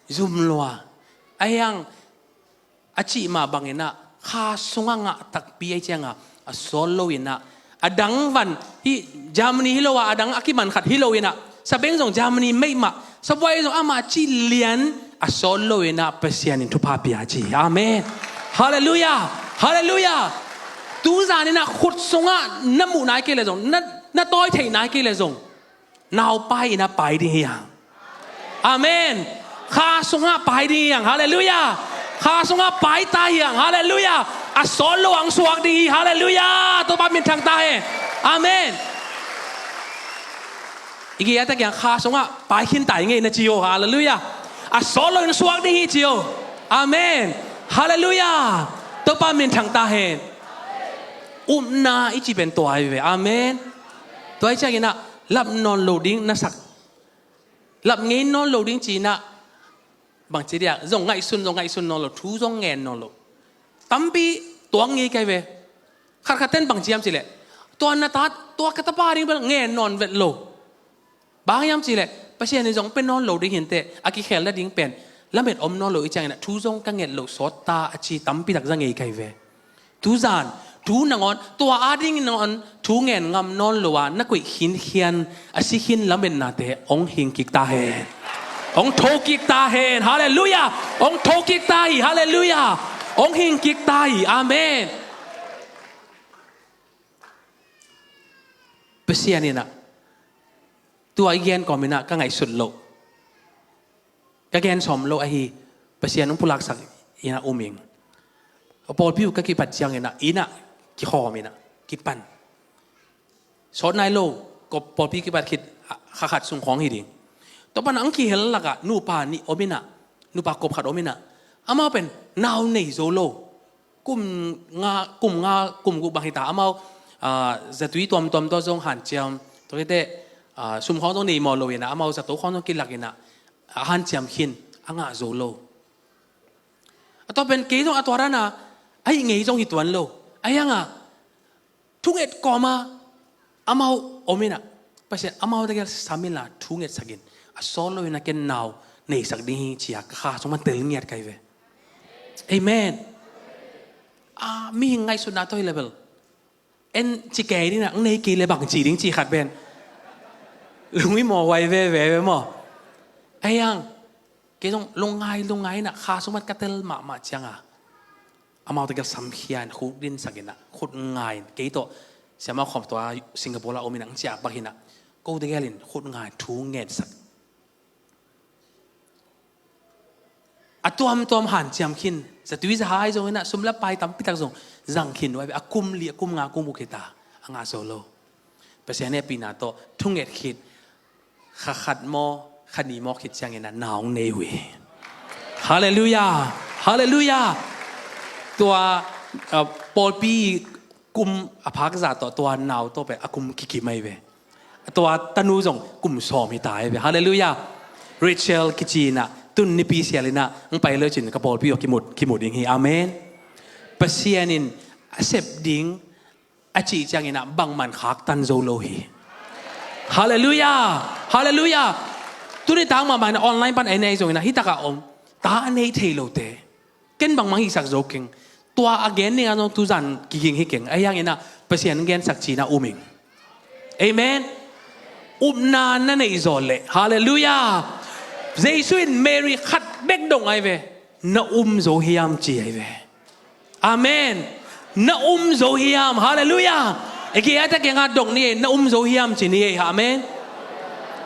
Zum lua. Ahi hang a cih mah bangin ah, kha sungah ngah takpi ai ciangah a sawt lo in ah, a dang van hi, Germany hi lo a, a dang a kiman khat hi lo in ah, sabeng zong Germany mei mah, sabuai zong amah cih lian a sawt lo in ah, Pasian in thupha pia ci. Amen. Halleluiah. Halleluiah. Tuzan in ah khut sungah na muh nai kei le zong, na, na tawi theih nai kei le zong, nau pai in ah pai ding hi hang. Amen. Kha sungah pai ding hi hang. Halleluiah. Kha sungah pai ta hi hang. Halleluiah. A sawt lo ang suak ding hi. Halleluiah. Topa minthang ta hen. Amen. I gei a tak kiang kha sungah pai khin ta hi ngei na ci o. Halleluiah. A sawt lo in suak ding hi ci o. Amen. Halleluiah. Topa minthang ta hen. Upna i ci pen tua hi ve. Amen. Tua hi ciangin ah lap nawn lo ding na sak, lap ngei nawn lo ding ci-in ah, bangci dia, zong ngaihsun, zong ngaihsun nawn lo, thu zong ngen nawn lo. Tampi tuak ngei kai ve. Khatkhat ten bangci hiam cih leh, tua na ta, tua ka tapa ding bel ngen nawn vet lo. Bang hiam cih leh, Pasian in zong pe nawn lo ding hi inteh, a kikhel nading pen lamet om nawn lo i ciangin ah, thu zong ka nget loh sawt ta, a ci tampi tak za ngei kai ve. Tuzan, thu nangawn, tua ading nangawn thu ngen ngam nawn lo a, na koih khinkhian a si khin lametnate hong hing kik ta hen. Hong tho kik ta hen. Halleluiah. Hong tho kik ta hi. Halleluiah. Hong hing kik ta hi. Amen. Pasian in ah, tua i gen kawmin ah ka ngaihsut loh, ka gen sawm lo ahi, Pasian hong pulaksak in ah um ing. Pawlpi uh ka kipat ciangin ah, inn ah kikhawm in ah kipan. Sawt nai lo, ka pawlpi kipat khit, ah, kha khat sung khawng hi ding. Tua pan ah ang kihel lakah nupa nih om in ah, nupa kop khat om in ah, amau pen nau nei zo lo. Kum nga, kum nga, kum guk bang hi ta, amau, ah, zatui tuamtuam tawh zong hanciam, tua khit teh, ah, sum khawng zong nei mawh lo in ah, amau zato khawng zong kilak in ah, a hanciam khin, a ngah zo lo. A tua pen kei zong a tua dan a, a hih ngei zong hi tuan lo. Ahi hang a, thunget kawm a, amau om in ah, Pasian amau tegel sam inla, thungetsak in, a sawt lo in ah ken nau neisak ding hi ci-a ka kha sung pan tel ngiat kai ve. Amen. A, mihing ngaihsutna tawh hi le bel, en ci kei ding ah, ang nei kei le bang ci ding ci khat pen, lungmawh huai veve ve maw. Ahi hang, kei zong lungngai, lungngai in ah, kha sung pan ka tel mahmah ciang a, amau tegel samkhia in, khut dinsak in ah, khut nga in, kei tawh siamah khawm tua Singapore ah om in ah, ang ciah pak in ah, ko tegel in khut nga in thu ngetsak. A tuamtuam hanciam khin, zatui zahai zong in ah, sum le pai tampi tak zong zang khin uh a, a kum li, a kum nga, kum guk hi ta, a ngah zo lo. Pasian hehpihna tawh thunget khit, kha khat maw, kha nih maw khit ciangin ah nau hong nei uh hi. Halleluiah. Halleluiah. Tua, uh, pawlpi kum a phak zah tawh, tua nau tawh pen a kum kikim ahi ve. Tua tanu zong kum sawm hi ta ahi ve. Halleluiah. Rachel kici in ah, tun nipi sial in ah, ang pai lo cin ka pawlpi uh a kimut, kimut ding hi. Amen. Pasian in a sep ding a cih ciangin ah bangman khaktan zo lo hi. Halleluiah. Halleluiah. Tuni tang mahmah in ah online pan ei nei zong in ah, hi takah om, ta a nei thei lote, ken bangmah hong hihsak zo keng. Tua a gen ding a zong tuzan kiging hi keng. Ahi hangin ah Pasian gensak ci-in ah um ing. Amen. Upna na neih zawh leh, halleluiah, Jesu in Mary khat bek dong ai ve, na um zo hiam ci ai ve. Amen. Na um zo hiam? Halleluiah. Eke a ta kiangah dong ni ei, na um zo hiam ci ni ei. Amen.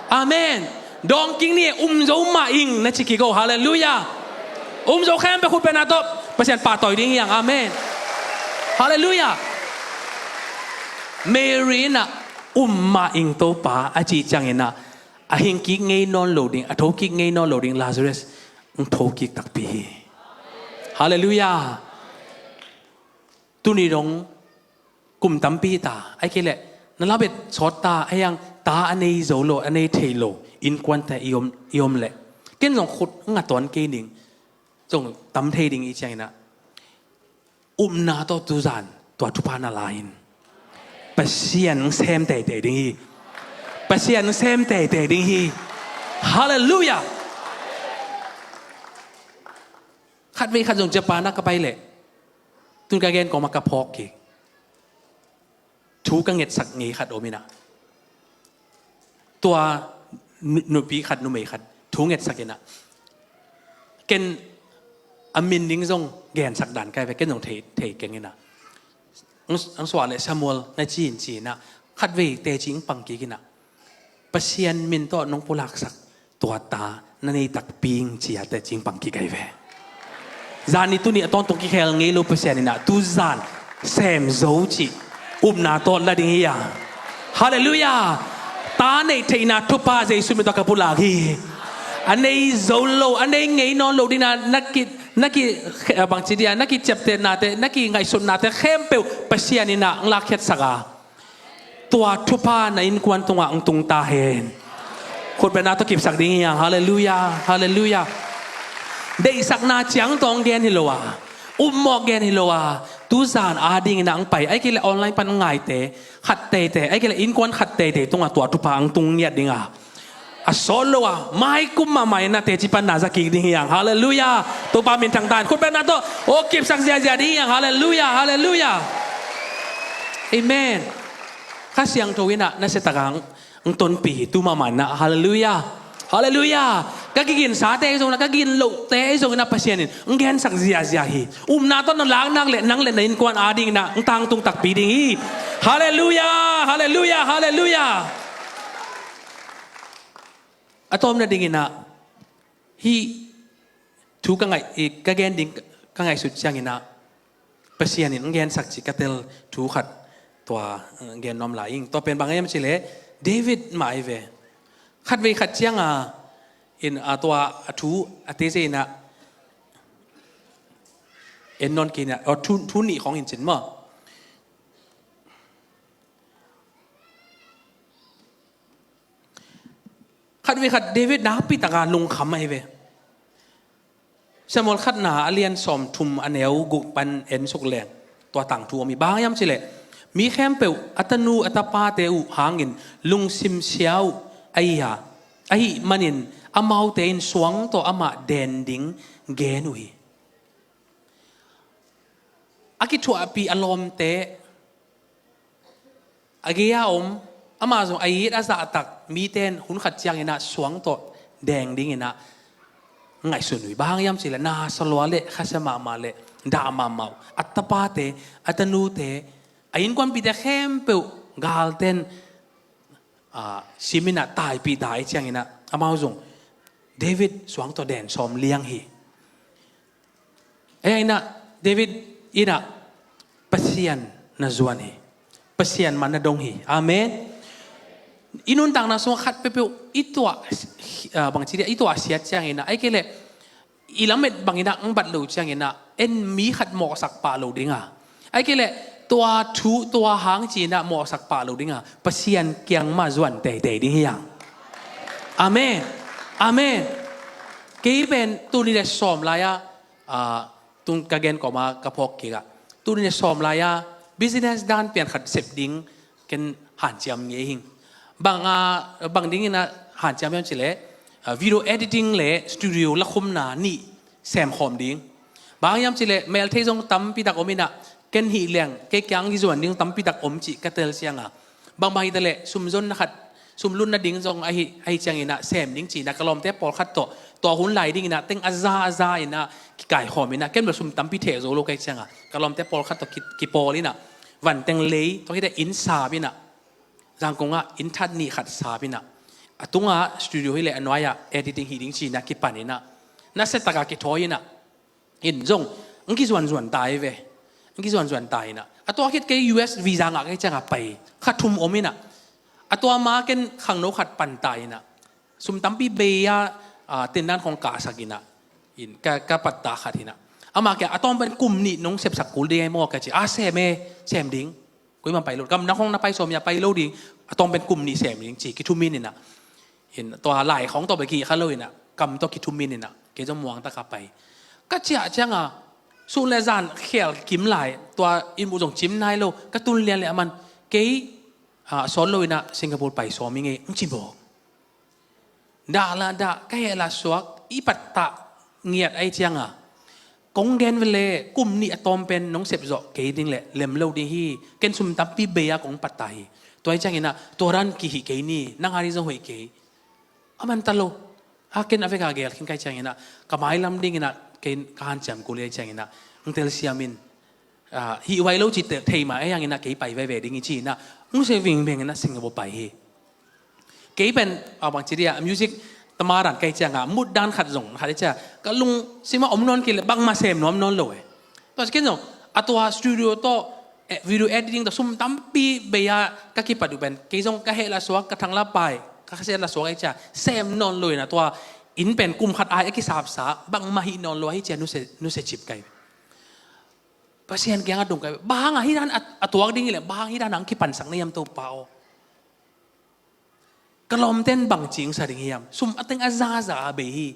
Amen. Dawng kik ni ei, um zo mah ing na ci kik o. Halleluiah. Um zo khempeuh khut bengna tawh Pasian pahtawi ding hiang. Amen. Halleluiah. Mary in ah um mah ing Topa a cih ciangin ah a hing kik ngei nawn lo ding, a tho kik ngei nawn lo ding Lazarus hong tho kik takpi hi. Halleluiah. Tuni dong kum tampi ta, ai kei leh na labet sawt ta, ai ang ta a nei zo lo, a nei thei lo innkuante i om, i om leh ken zong khut nga tuan kei ning, zong tam thei ding i ciangin ah upna tawh tuzan tua thupha na la in Pasian sem teitei ding hi. Pasian sem teitei ding hi. Halleluiah. Khat vei khat zong Japan ah ka pai leh tun ka gen kawmah ka phawk kik thu ka ngetsak ngei khat om in ah, tua nu-, nupi khat, numei khat thu ngetsak in ah, ken a min ding zong gensak dan kai ve, ken zong thei, thei keng in ah, ang, ang suah leh Samuel na ci in ci in ah, khat vei teci ing pang kik in ah, Pasian min tawh nong pulaksak tua ta na nei takpi ing ci a teci ing pang kik ai ve. Zan ni tuni a tawntung kikhel ngei lo Pasian in ah tuzan sem zo cih upna tawh la ding hi a. Halleluiah. Ta neih theihna thupha Jesu min tawh ka pulak hi. A nei zo lo, a nei ngei nawn lo ding a na ki, na ki, bangci dia, na kiciaptehnate, na kingaihsutnate khempeuh Pasian in ah ang lakkhiatsak a, tua thupha na innkuan tungah ang tung ta hen. Khutbetna tawh kipsak ding hiang. Halleluiah, halleluiah. Deihsakna ciang tawh ang gen hi lo a, upmawh gen hi lo a, tuzan a dingin ang pai, ai kei leh online pan ang ngaite khat teitei, ai kei leh innkuan khat teitei tungah tua thupha ang tung ngiat ding a, a sawt lo a, mai kum mahmah in a teci pan na za kik ding hiang. Halleluiah. Topa min thangta in khutbetna tawh aw kipsak ziahziah ding hiang. Halleluiah, halleluiah. Amen. Kha Siangtho in ah na siatak ang, ang tonpih hi tu mahmah in ah. Halleluiah. Halleluiah. Ka kiginsate zong in ah, ka ginlohte zong in ah Pasian in ang gensak ziahziah hi. Upna tawh na lak nak leh nang leh na innkuan a dingin ah ang tangtung takpi ding hi. Halleluiah, halleluiah, halleluiah. A tawpna dingin ah, hih thu ka ngaih, ka gen ding ka ngaihsut ciangin ah Pasian in ang gensak cih ka tel thu khat tua, eh, gen nuam lai ing. Tua pen bang hiam cih leh David mah ai ve. Khat vei khat ciang a in, a tua a thu a teci in ah en nawn kei in ah, aw, thu, thu nih khawng in cin maw. Khat vei khat David nakpi taka lungkham ahi ve. Samuel khatna a lian sawmthum a neu guk pan en suk leng tua tangthu om hi. Bang hang hiam cih leh mi khempeuh a tanu a tapate uh hangin lungsim sia uh ahi a, ahih manin amaute in suang tawh amah den ding gen uh hi. A kithuahpih a lawmte, a gei-a om, amah zong a it a zahtak mite in hun khat ciangin ah suang tawh deng dingin ah ngaihsun uh hi. Bang hang hiam cih leh na sa lua leh khasia mahmah leh dah mahmah uh, a tapate, a tanute, a innkuanpihte khempeuh galte in, ah, sim in ah taipih ta ahih ciangin ah amau zong David suang tawh den sawm liang hi. Ahi in ah David in ah Pasian na zuan hi. Pasian mah na dong hi. Amen. I nuntakna sungah khat peuhpeuh i tuah, ah, bangci dia, i tuahsiat ciangin ah, ahih kei leh i lamet bangin ah ang bat lo ciangin ah en mi khat mawhsak pah lo ding a, ahih kei leh tua thu tua hang ci-in ah mawhsak pah lo ding a, Pasian kiang mah zuan teitei ding hi hang. Amen. Amen. Kei pen tuni le sawm lai-a, ah, tun ka gen kawma ka phawk kik ah, tuni le sawm lai-a business dan pian khat sep ding ken hanciam ngei hing. Bang, ah, bang dingin ah hanciam hiam cih leh, ah, video editing le studio lakhumna nih semkhawm ding. Bang hang hiam cih leh melthei zong tampi tak om in ah, ken hih leng kei kiang kizuan ding tampi tak om cih ka tel ciang a, bangbang hi ta leh sumzonna khat Sum lut nading zong ahi, ahi ciangin ah sem ding ci-in ah ka lawmte pawlkhat tawh tua hun lai dingin ah teng a za a za in ah kikaikhawm in ah, ken bel sum tampi theh zo lo ka hih ciangah ka lawmte pawlkhat tawh ki, kipawl in ah vanteng lei, tua khit teh inn sap in ah, Zangkong ah inn that nih khat sap in ah, a tungah studio hi leh a nuai-ah editing hi ding ci-in ah kipan in ah, nasia takah kithawi in ah, inn zong ang kizuanzuan ta hi ve. Ang kizuanzuan ta in ah, a tua khit kei U S visa ngah ka hih ciangah pai kha thum om in ah, a tua ma ken khangno khat pan ta in ah, sum tampi bei a, a, tendan khawng kahsak in ah, in ka, ka patta khat hi in ah, amah kiangah a tawm pen kum nih nong sepsak kul ding hi maw ka ci. A, sem e, sem ding. Kuimah pai lo, kam na khawng na pai sawm hi a, pai lo ding. A tawm pen kum nih sem ding ci, kithumin in ah, in tua lai khawng tawh bek hi kha lo in ah, kam tawh kithumin in ah, kei zong muang takah pai. Ka ciah ciangah sun le zan khel kim lai, tua inn buh zong cim nai lo, ka tun lian leh a man, kei, a, sawt lo in ah Singapore pai sawm ing ei, ang ci mawk. Dah lah dah, ka heh lah suak, i patta ngiat ahi ciangah kong gen ve leh kum nih a tawm pen nong sep zawh kei ding leh lem lo ding hi. Ken sum tampi bei a kong patta hi. Tua hi ciangin ah tua dan kihih kei ni, nang a ding zong hoih kei. A man ta lo. A, ken a vekah gel khin ka hih ciangin ah ka mailam dingin ah kei ka hanciam kul hi a hih ciangin ah ang telsiam in, a, hih huai lo ci thei mah, ahi hangin ah kei pai veve ding hi ci-in ah ang nusia vingveng in ah Singapore pai hi. Kei pen, a, bangci dia, music tama dan ka hih ciangah mut dan khat zong khat hi ciah, ka lungsim ah om nawn kei leh bangmah sem nuam nawn lo e. Tua cikin zong a tua studio tawh, eh, video editing tawh sum tampi bei a ka kipat uh pen, kei zong ka heh lah suak, ka thang lah pai, ka khasiat lah suak ahi ciah sem nawn lo in ah, tua inn pen kum khat ai a kisapsa, bangmah hih nawn lo ahi ciah nusia, nusia cip ka hi. Pasian kiangah dong ka hi. Bang hang a hih dan a, a tuak ding hi leh, bang hang hih dan a ang kipansak na hiam Topa aw. Ka lawmte'n bangci ang sa ding hiam? Sum a teng a zaza a bei hi.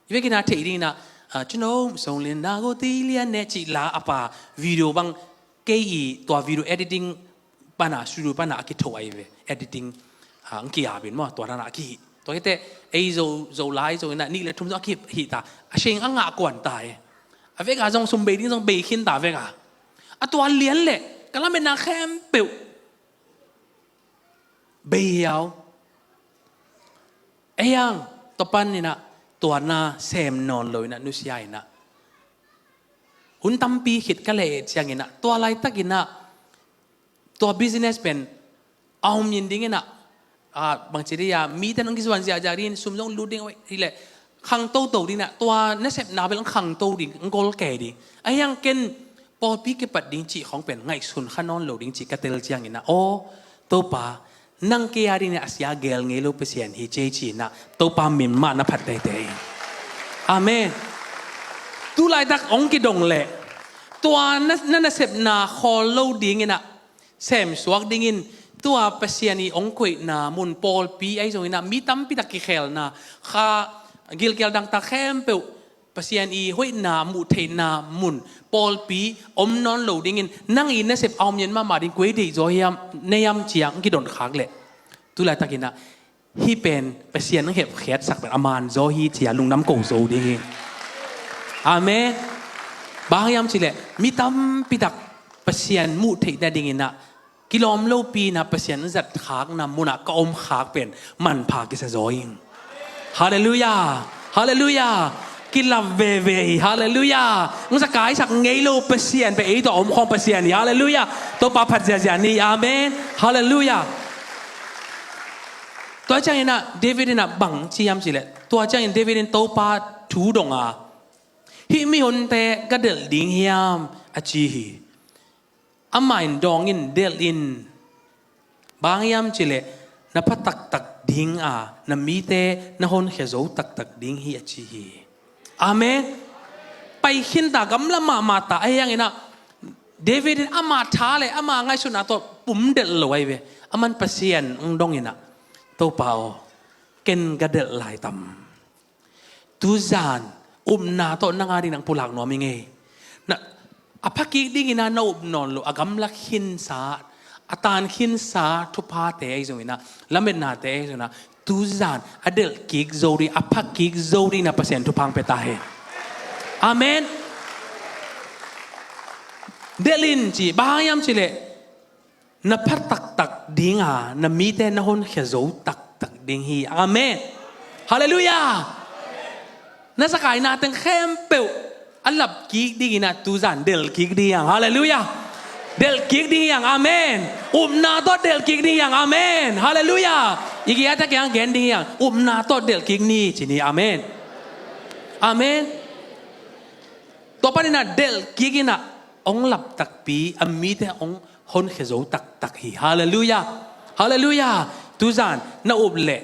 I vekin a theih dingin ah, a, cino song lian na go ti lian ne cih la a pa video bang, kei i tua video editing pana, studio pana a kitho ahi ve. Editing, a, ang ki-ap in maw, tua dan a kihih. Tua khit teh ei Zo, Zolai Zo in ah nih le thum zong a kihih ta. A sing a ngah kuan ta e. A vekah zong sum bei ding zong bei khin ta vekah. A tua lian leh ka lametna khempeuh bei hiau. Ei ang, tua panin ah tua na sem nawn lo in ah nusia in ah, hun tampi khit ka leh ciangin ah, tua laitakin ah tua business pen a om in dingin ah, a, bangci dia, mite nong kizuan ziahziah dingin, sum zong lut ding hi leh, khang toto dingin ah, tua nasepna bel ang khangto ding, ang gol kei ding. Ahi hang ken pawlpi kipat ding cih khawng pen ngaihsun kha nawn lo ding cih ka tel ciangin ah, aw Topa, nang kei a dingin a sia gel ngei lo Pasian hi ci ei ci-in ah Topa min mah na phat teitei. Amen. Tu laitak hong kidong leh tua na, na nasepna khawl lo dingin ah, sem suak dingin tua Pasian i hong koihna mun, pawlpi ahi zongin ah mi tampi tak kikhelna, kha gilkial dangtak khempeuh Pasian i hoihna muh theihna mun, pawlpi om nawn lo dingin nang i nasep a om ngian mahmah ding kua i deih zaw hiam, na hiam ci-a hong kidon khak leh, tu laitakin ah hih pen Pasian hong hepkhiatsak pen a man zaw hi ci-a lungdam ko zo ding hi. Amen. Bang hang hiam cih leh mi tampi tak Pasian muh theih nadingin ah kilawm lopi-in ah Pasian hong zatkhakna munah ka om khak pen manpha kisa zaw ing. Halleluiah. Halleluiah. Kilap veve hi. Halleluiah. Hong zakaisak ngei lo Pasian pen ei tawh a om khawng Pasian hi. Halleluiah. Topa phat ziahziah ni. Amen. Halleluiah. Tua ciangin ah David in ah bang ci hiam cih leh, tua ciangin David in Topa thu dong a, hih mihonte ka delh ding hiam a ci hi. Amah in dawng in, delh in. Bang hang hiam cih leh na pha taktak ding a, na mite na honkhia zo taktak ding hi a ci hi. Amen. Pai khin ta, gamla mahmah ta, ahi hangin ah David in ama tha le ama ngaihsutna tawh pum delh lo ahi ve. Aman Pasian hong dong in ah, Topa aw, ken ka delh lai tam. Tuzan upna tawh nang a dingin ang pulak nuam ing ei. Na, a phakik dingin ah na up nawn lo, a gamla khinsa, a tan khinsa thuphate ahi zongin ah, lametnate ahi zongin ah, tuzan a delh kik zo ding, a phakik zo dingin ah Pasian thupha hong pia ta hen. Amen. Delh in ci, bang hang hiam cih leh na pha taktak ding a, na mite na honkhia zo taktak ding hi. Amen. Halleluiah. Na zakaina teng khempeuh a lap kik dingin ah tuzan delh kik ding hi hang. Halleluiah. Delh kik ding hi hang. Amen. Upna tawh delh kik ding hi hang. Amen. Halleluiah. I kiangah kiang gen ding hi hang. Upna tawh delh kik ni ci ni. Amen. Amen. Tua panin ah delh kik in ah hong lap takpi, a mite hong honkhia zo taktak hi. Halleluiah. Halleluiah. Tuzan na up leh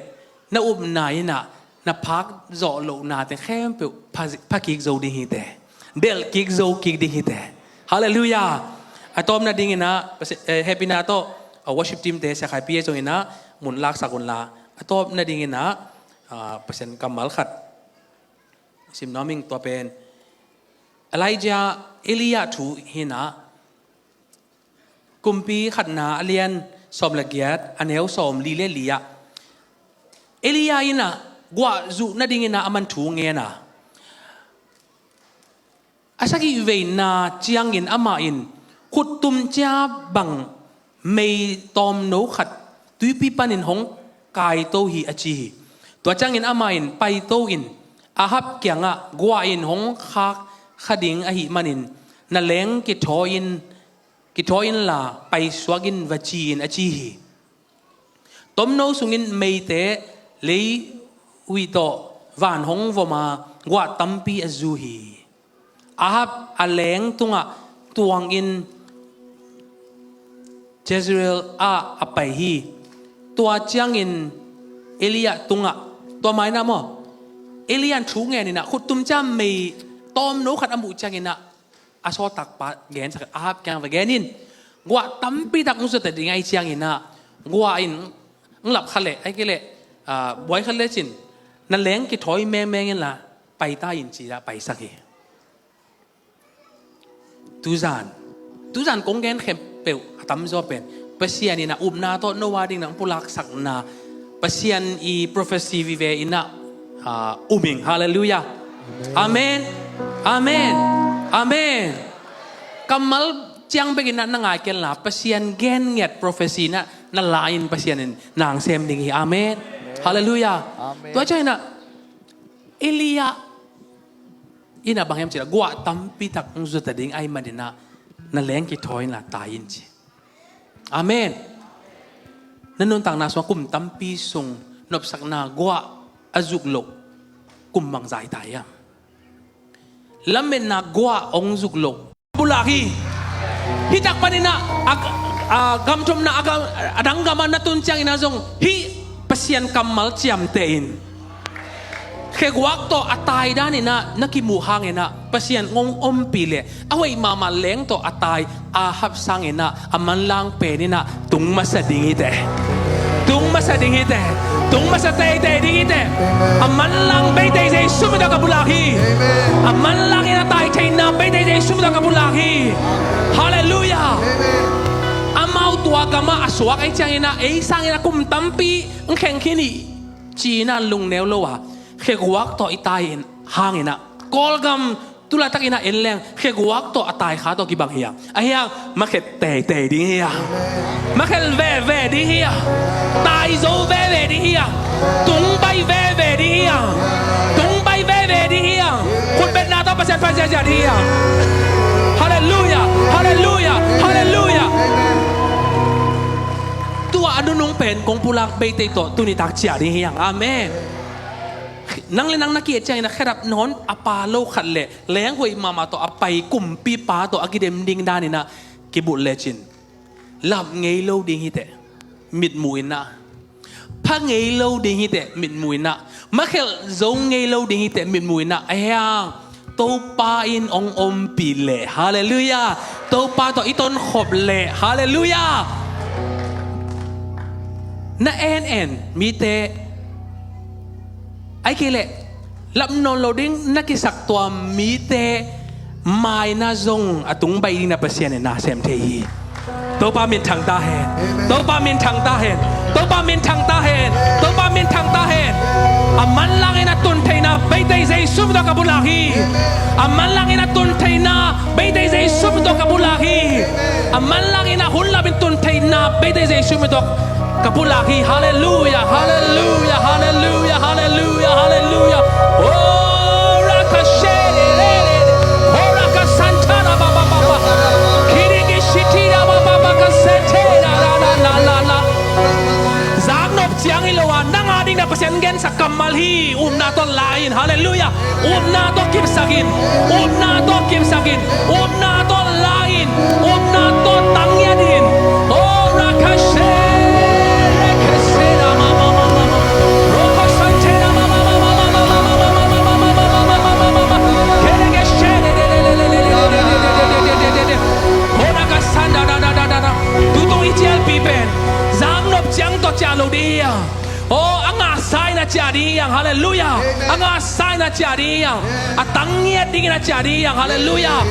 na upna in ah na phak zawh lohna teng khempeuh pha, pha kik zo ding hi teh. Delh kik zo kik ding hi teh. Halleluiah. A tawpna dingin ah Pasi-, eh, hehpihna tawh, ah, worship team te, Sia Khai Pi e zongin ah mun laksak unla, a tawpna dingin ah, ah, Pasian kammal khat sim nuam ing. Tua pen Elijah, Elijah thu hi in ah, Kumpi Khatna a lian sawm le giat, a neu sawmli le li ah, Elijah in ah guah zuh nadingin ah aman thu ngen a, a sagih veina ciangin amah in khuttum cia bang mei tawmno khat tuipi panin hong kaito hi, a ci hi. Tua ciangin amah in paito in Ahab kiangah, guah in hong khak kha ding ahih manin na leng kithawi in, kithawi inla paisuak in, va ci in, a ci hi. Tomno sungin meite leihuih tawh van hong vom a, guah tampi a zu hi. Ahab a leng tungah tuangin Jezreel ah a pai hi. Tua ciangin Elijah tungah, tua mai-in ah maw, Elijah in thu ngen in ah, khuttum cia mei tawmno khat a muh ciangin ah, a sawltakpa gensak, Ahab kiang va gen in, guah tampi tak hong zuat ding ahih ciangin ah, guah in hong lap kha leh, ahih kei leh, ah, buai kha lecin, na leng kithawi mengmeng inla pai ta in, ci-in ah paisak hi. Tuzan, tuzan kong gen khempeuh a tamzaw pen Pasian in ah upna tawh no a dingin hong pulaksakna, Pasian i prophecy vive in ah, ah, um ing. Halleluiah. Amen. Amen. Amen. Kammal ciang bekin ah na ngai kenla, Pasian gen ngiat prophecy in ah na la in, Pasian in na sem ding hi. Amen. Halleluiah. Amen. Tua ciangin ah Elijah in ah bang hiam cih leh, guah tampi tak hong zuat ding ahih manin ah na leng kithawi inla tai in, ci. Amen. Na nuntakna sungah kum tampi sung nopsakna guah a zuk loh kum bangzah hi ta hiam? Lametna guah hong zuk loh bulak hi. Hih tak panin ah, a, a, gamthumna, a gam, a dang gam ah na tun ciangin ah zong hih Pasian kammal ciamteh in. Kheguak tawh a tai danin ah na kimuh hangin ah Pasian hong ompih leh, a hoih mahmah leng tawh a tai Ahab sangin ah a manlang pen in ah tung masa ding hi teh. Tung masa ding hi teh. Tung masa teitei ding hi teh. A manlang Beite Jesu min tawh ka pulak hi. A manlang in a tai theihna Beite Jesu min tawh ka pulak hi. Halleluiah. Amau tua gam ah a suak ahih ciangin ah, ei sangin ah kum tampi hong kheng khin hi, ci-in ah lungneu lo a, kheguak tawh i tai in hangin ah, Kawlgam tu laitakin ah en leng, kheguak tawh a tai kha tawh kibang hi hang. Ahi hang, makhet teitei ding hi hang. Makhet veve ding hi hang. Tai zo veve ding hi hang. Tung baih veve ding hi hang. Tung baih veve ding hi hang. Khutbetna tawh Pasian phat ziahziah ding hi hang. Halleluiah. Halleluiah. Halleluiah. Tua a nunung pen kong pulak Beite tawh tuni tak ciah ding hi hang. Amen. Nang le nang na ki-et ciangin ah khedap nawn a pa lo khat le leng hoih mahmah tawh a pai kumpipa tawh a kidem ding danin ah kibulh lecin, lap ngei lo ding hi teh, mitmuh in ah. Pha ngei lo ding hi teh, mitmuh in ah. Makhelh zo ngei lo ding hi teh, mitmuh in ah. Ahi hang, Topa in hong ompih leh, halleluiah. Topa tawh i tonkhop leh, halleluiah. Na en en mite, ahih kei leh lap nawn lo ding na kisak tua mite mai-in ah zong a tung baih dingin ah Pasian in na sem thei hi. Topa minthang ta hen. Amen. Topa minthang ta hen. Topa minthang ta hen. Topa minthang ta hen. A manlang in a tun theihna Beite Jesu min tawh ka pulak hi. Amen. A manlang in a tun theihna Beite Jesu min tawh ka pulak hi. Amen. A manlangin a hun lamin tun theihna beite Jesu min tawh ka pulak hi. Halleluia, halleluia, halleluia, halleluia, halleluia. Ora ka shere, ora ka santara ba ba ba ba. Kiriki shitira ba ba ba ka sete la la la la la la. Zak nop ciang hi lo a, nang a ding na Pasian gensak kammal hi. Upna tawh la in. Halleluia. Upna tawh kipsak in. Upna tawh kipsak in. Upna tawh la in. Upna tawh tangiat in. Oh, rakashe, rekeshe, ra, ma, ma, ma, ma, ma. Roko sante, ra, ma, ma, ma, ma. Kerekeshe, re, re, re. Oh, rakasanda, da, da, da, da, da. Tutung i cialpi pen zak nop ciang tawh ciah lo ding. Oh, a ngahsa in a ciah ding. Halleluia. A ngahsa in a ciah ding. A tangiat dingin a ciah ding. Halleluia.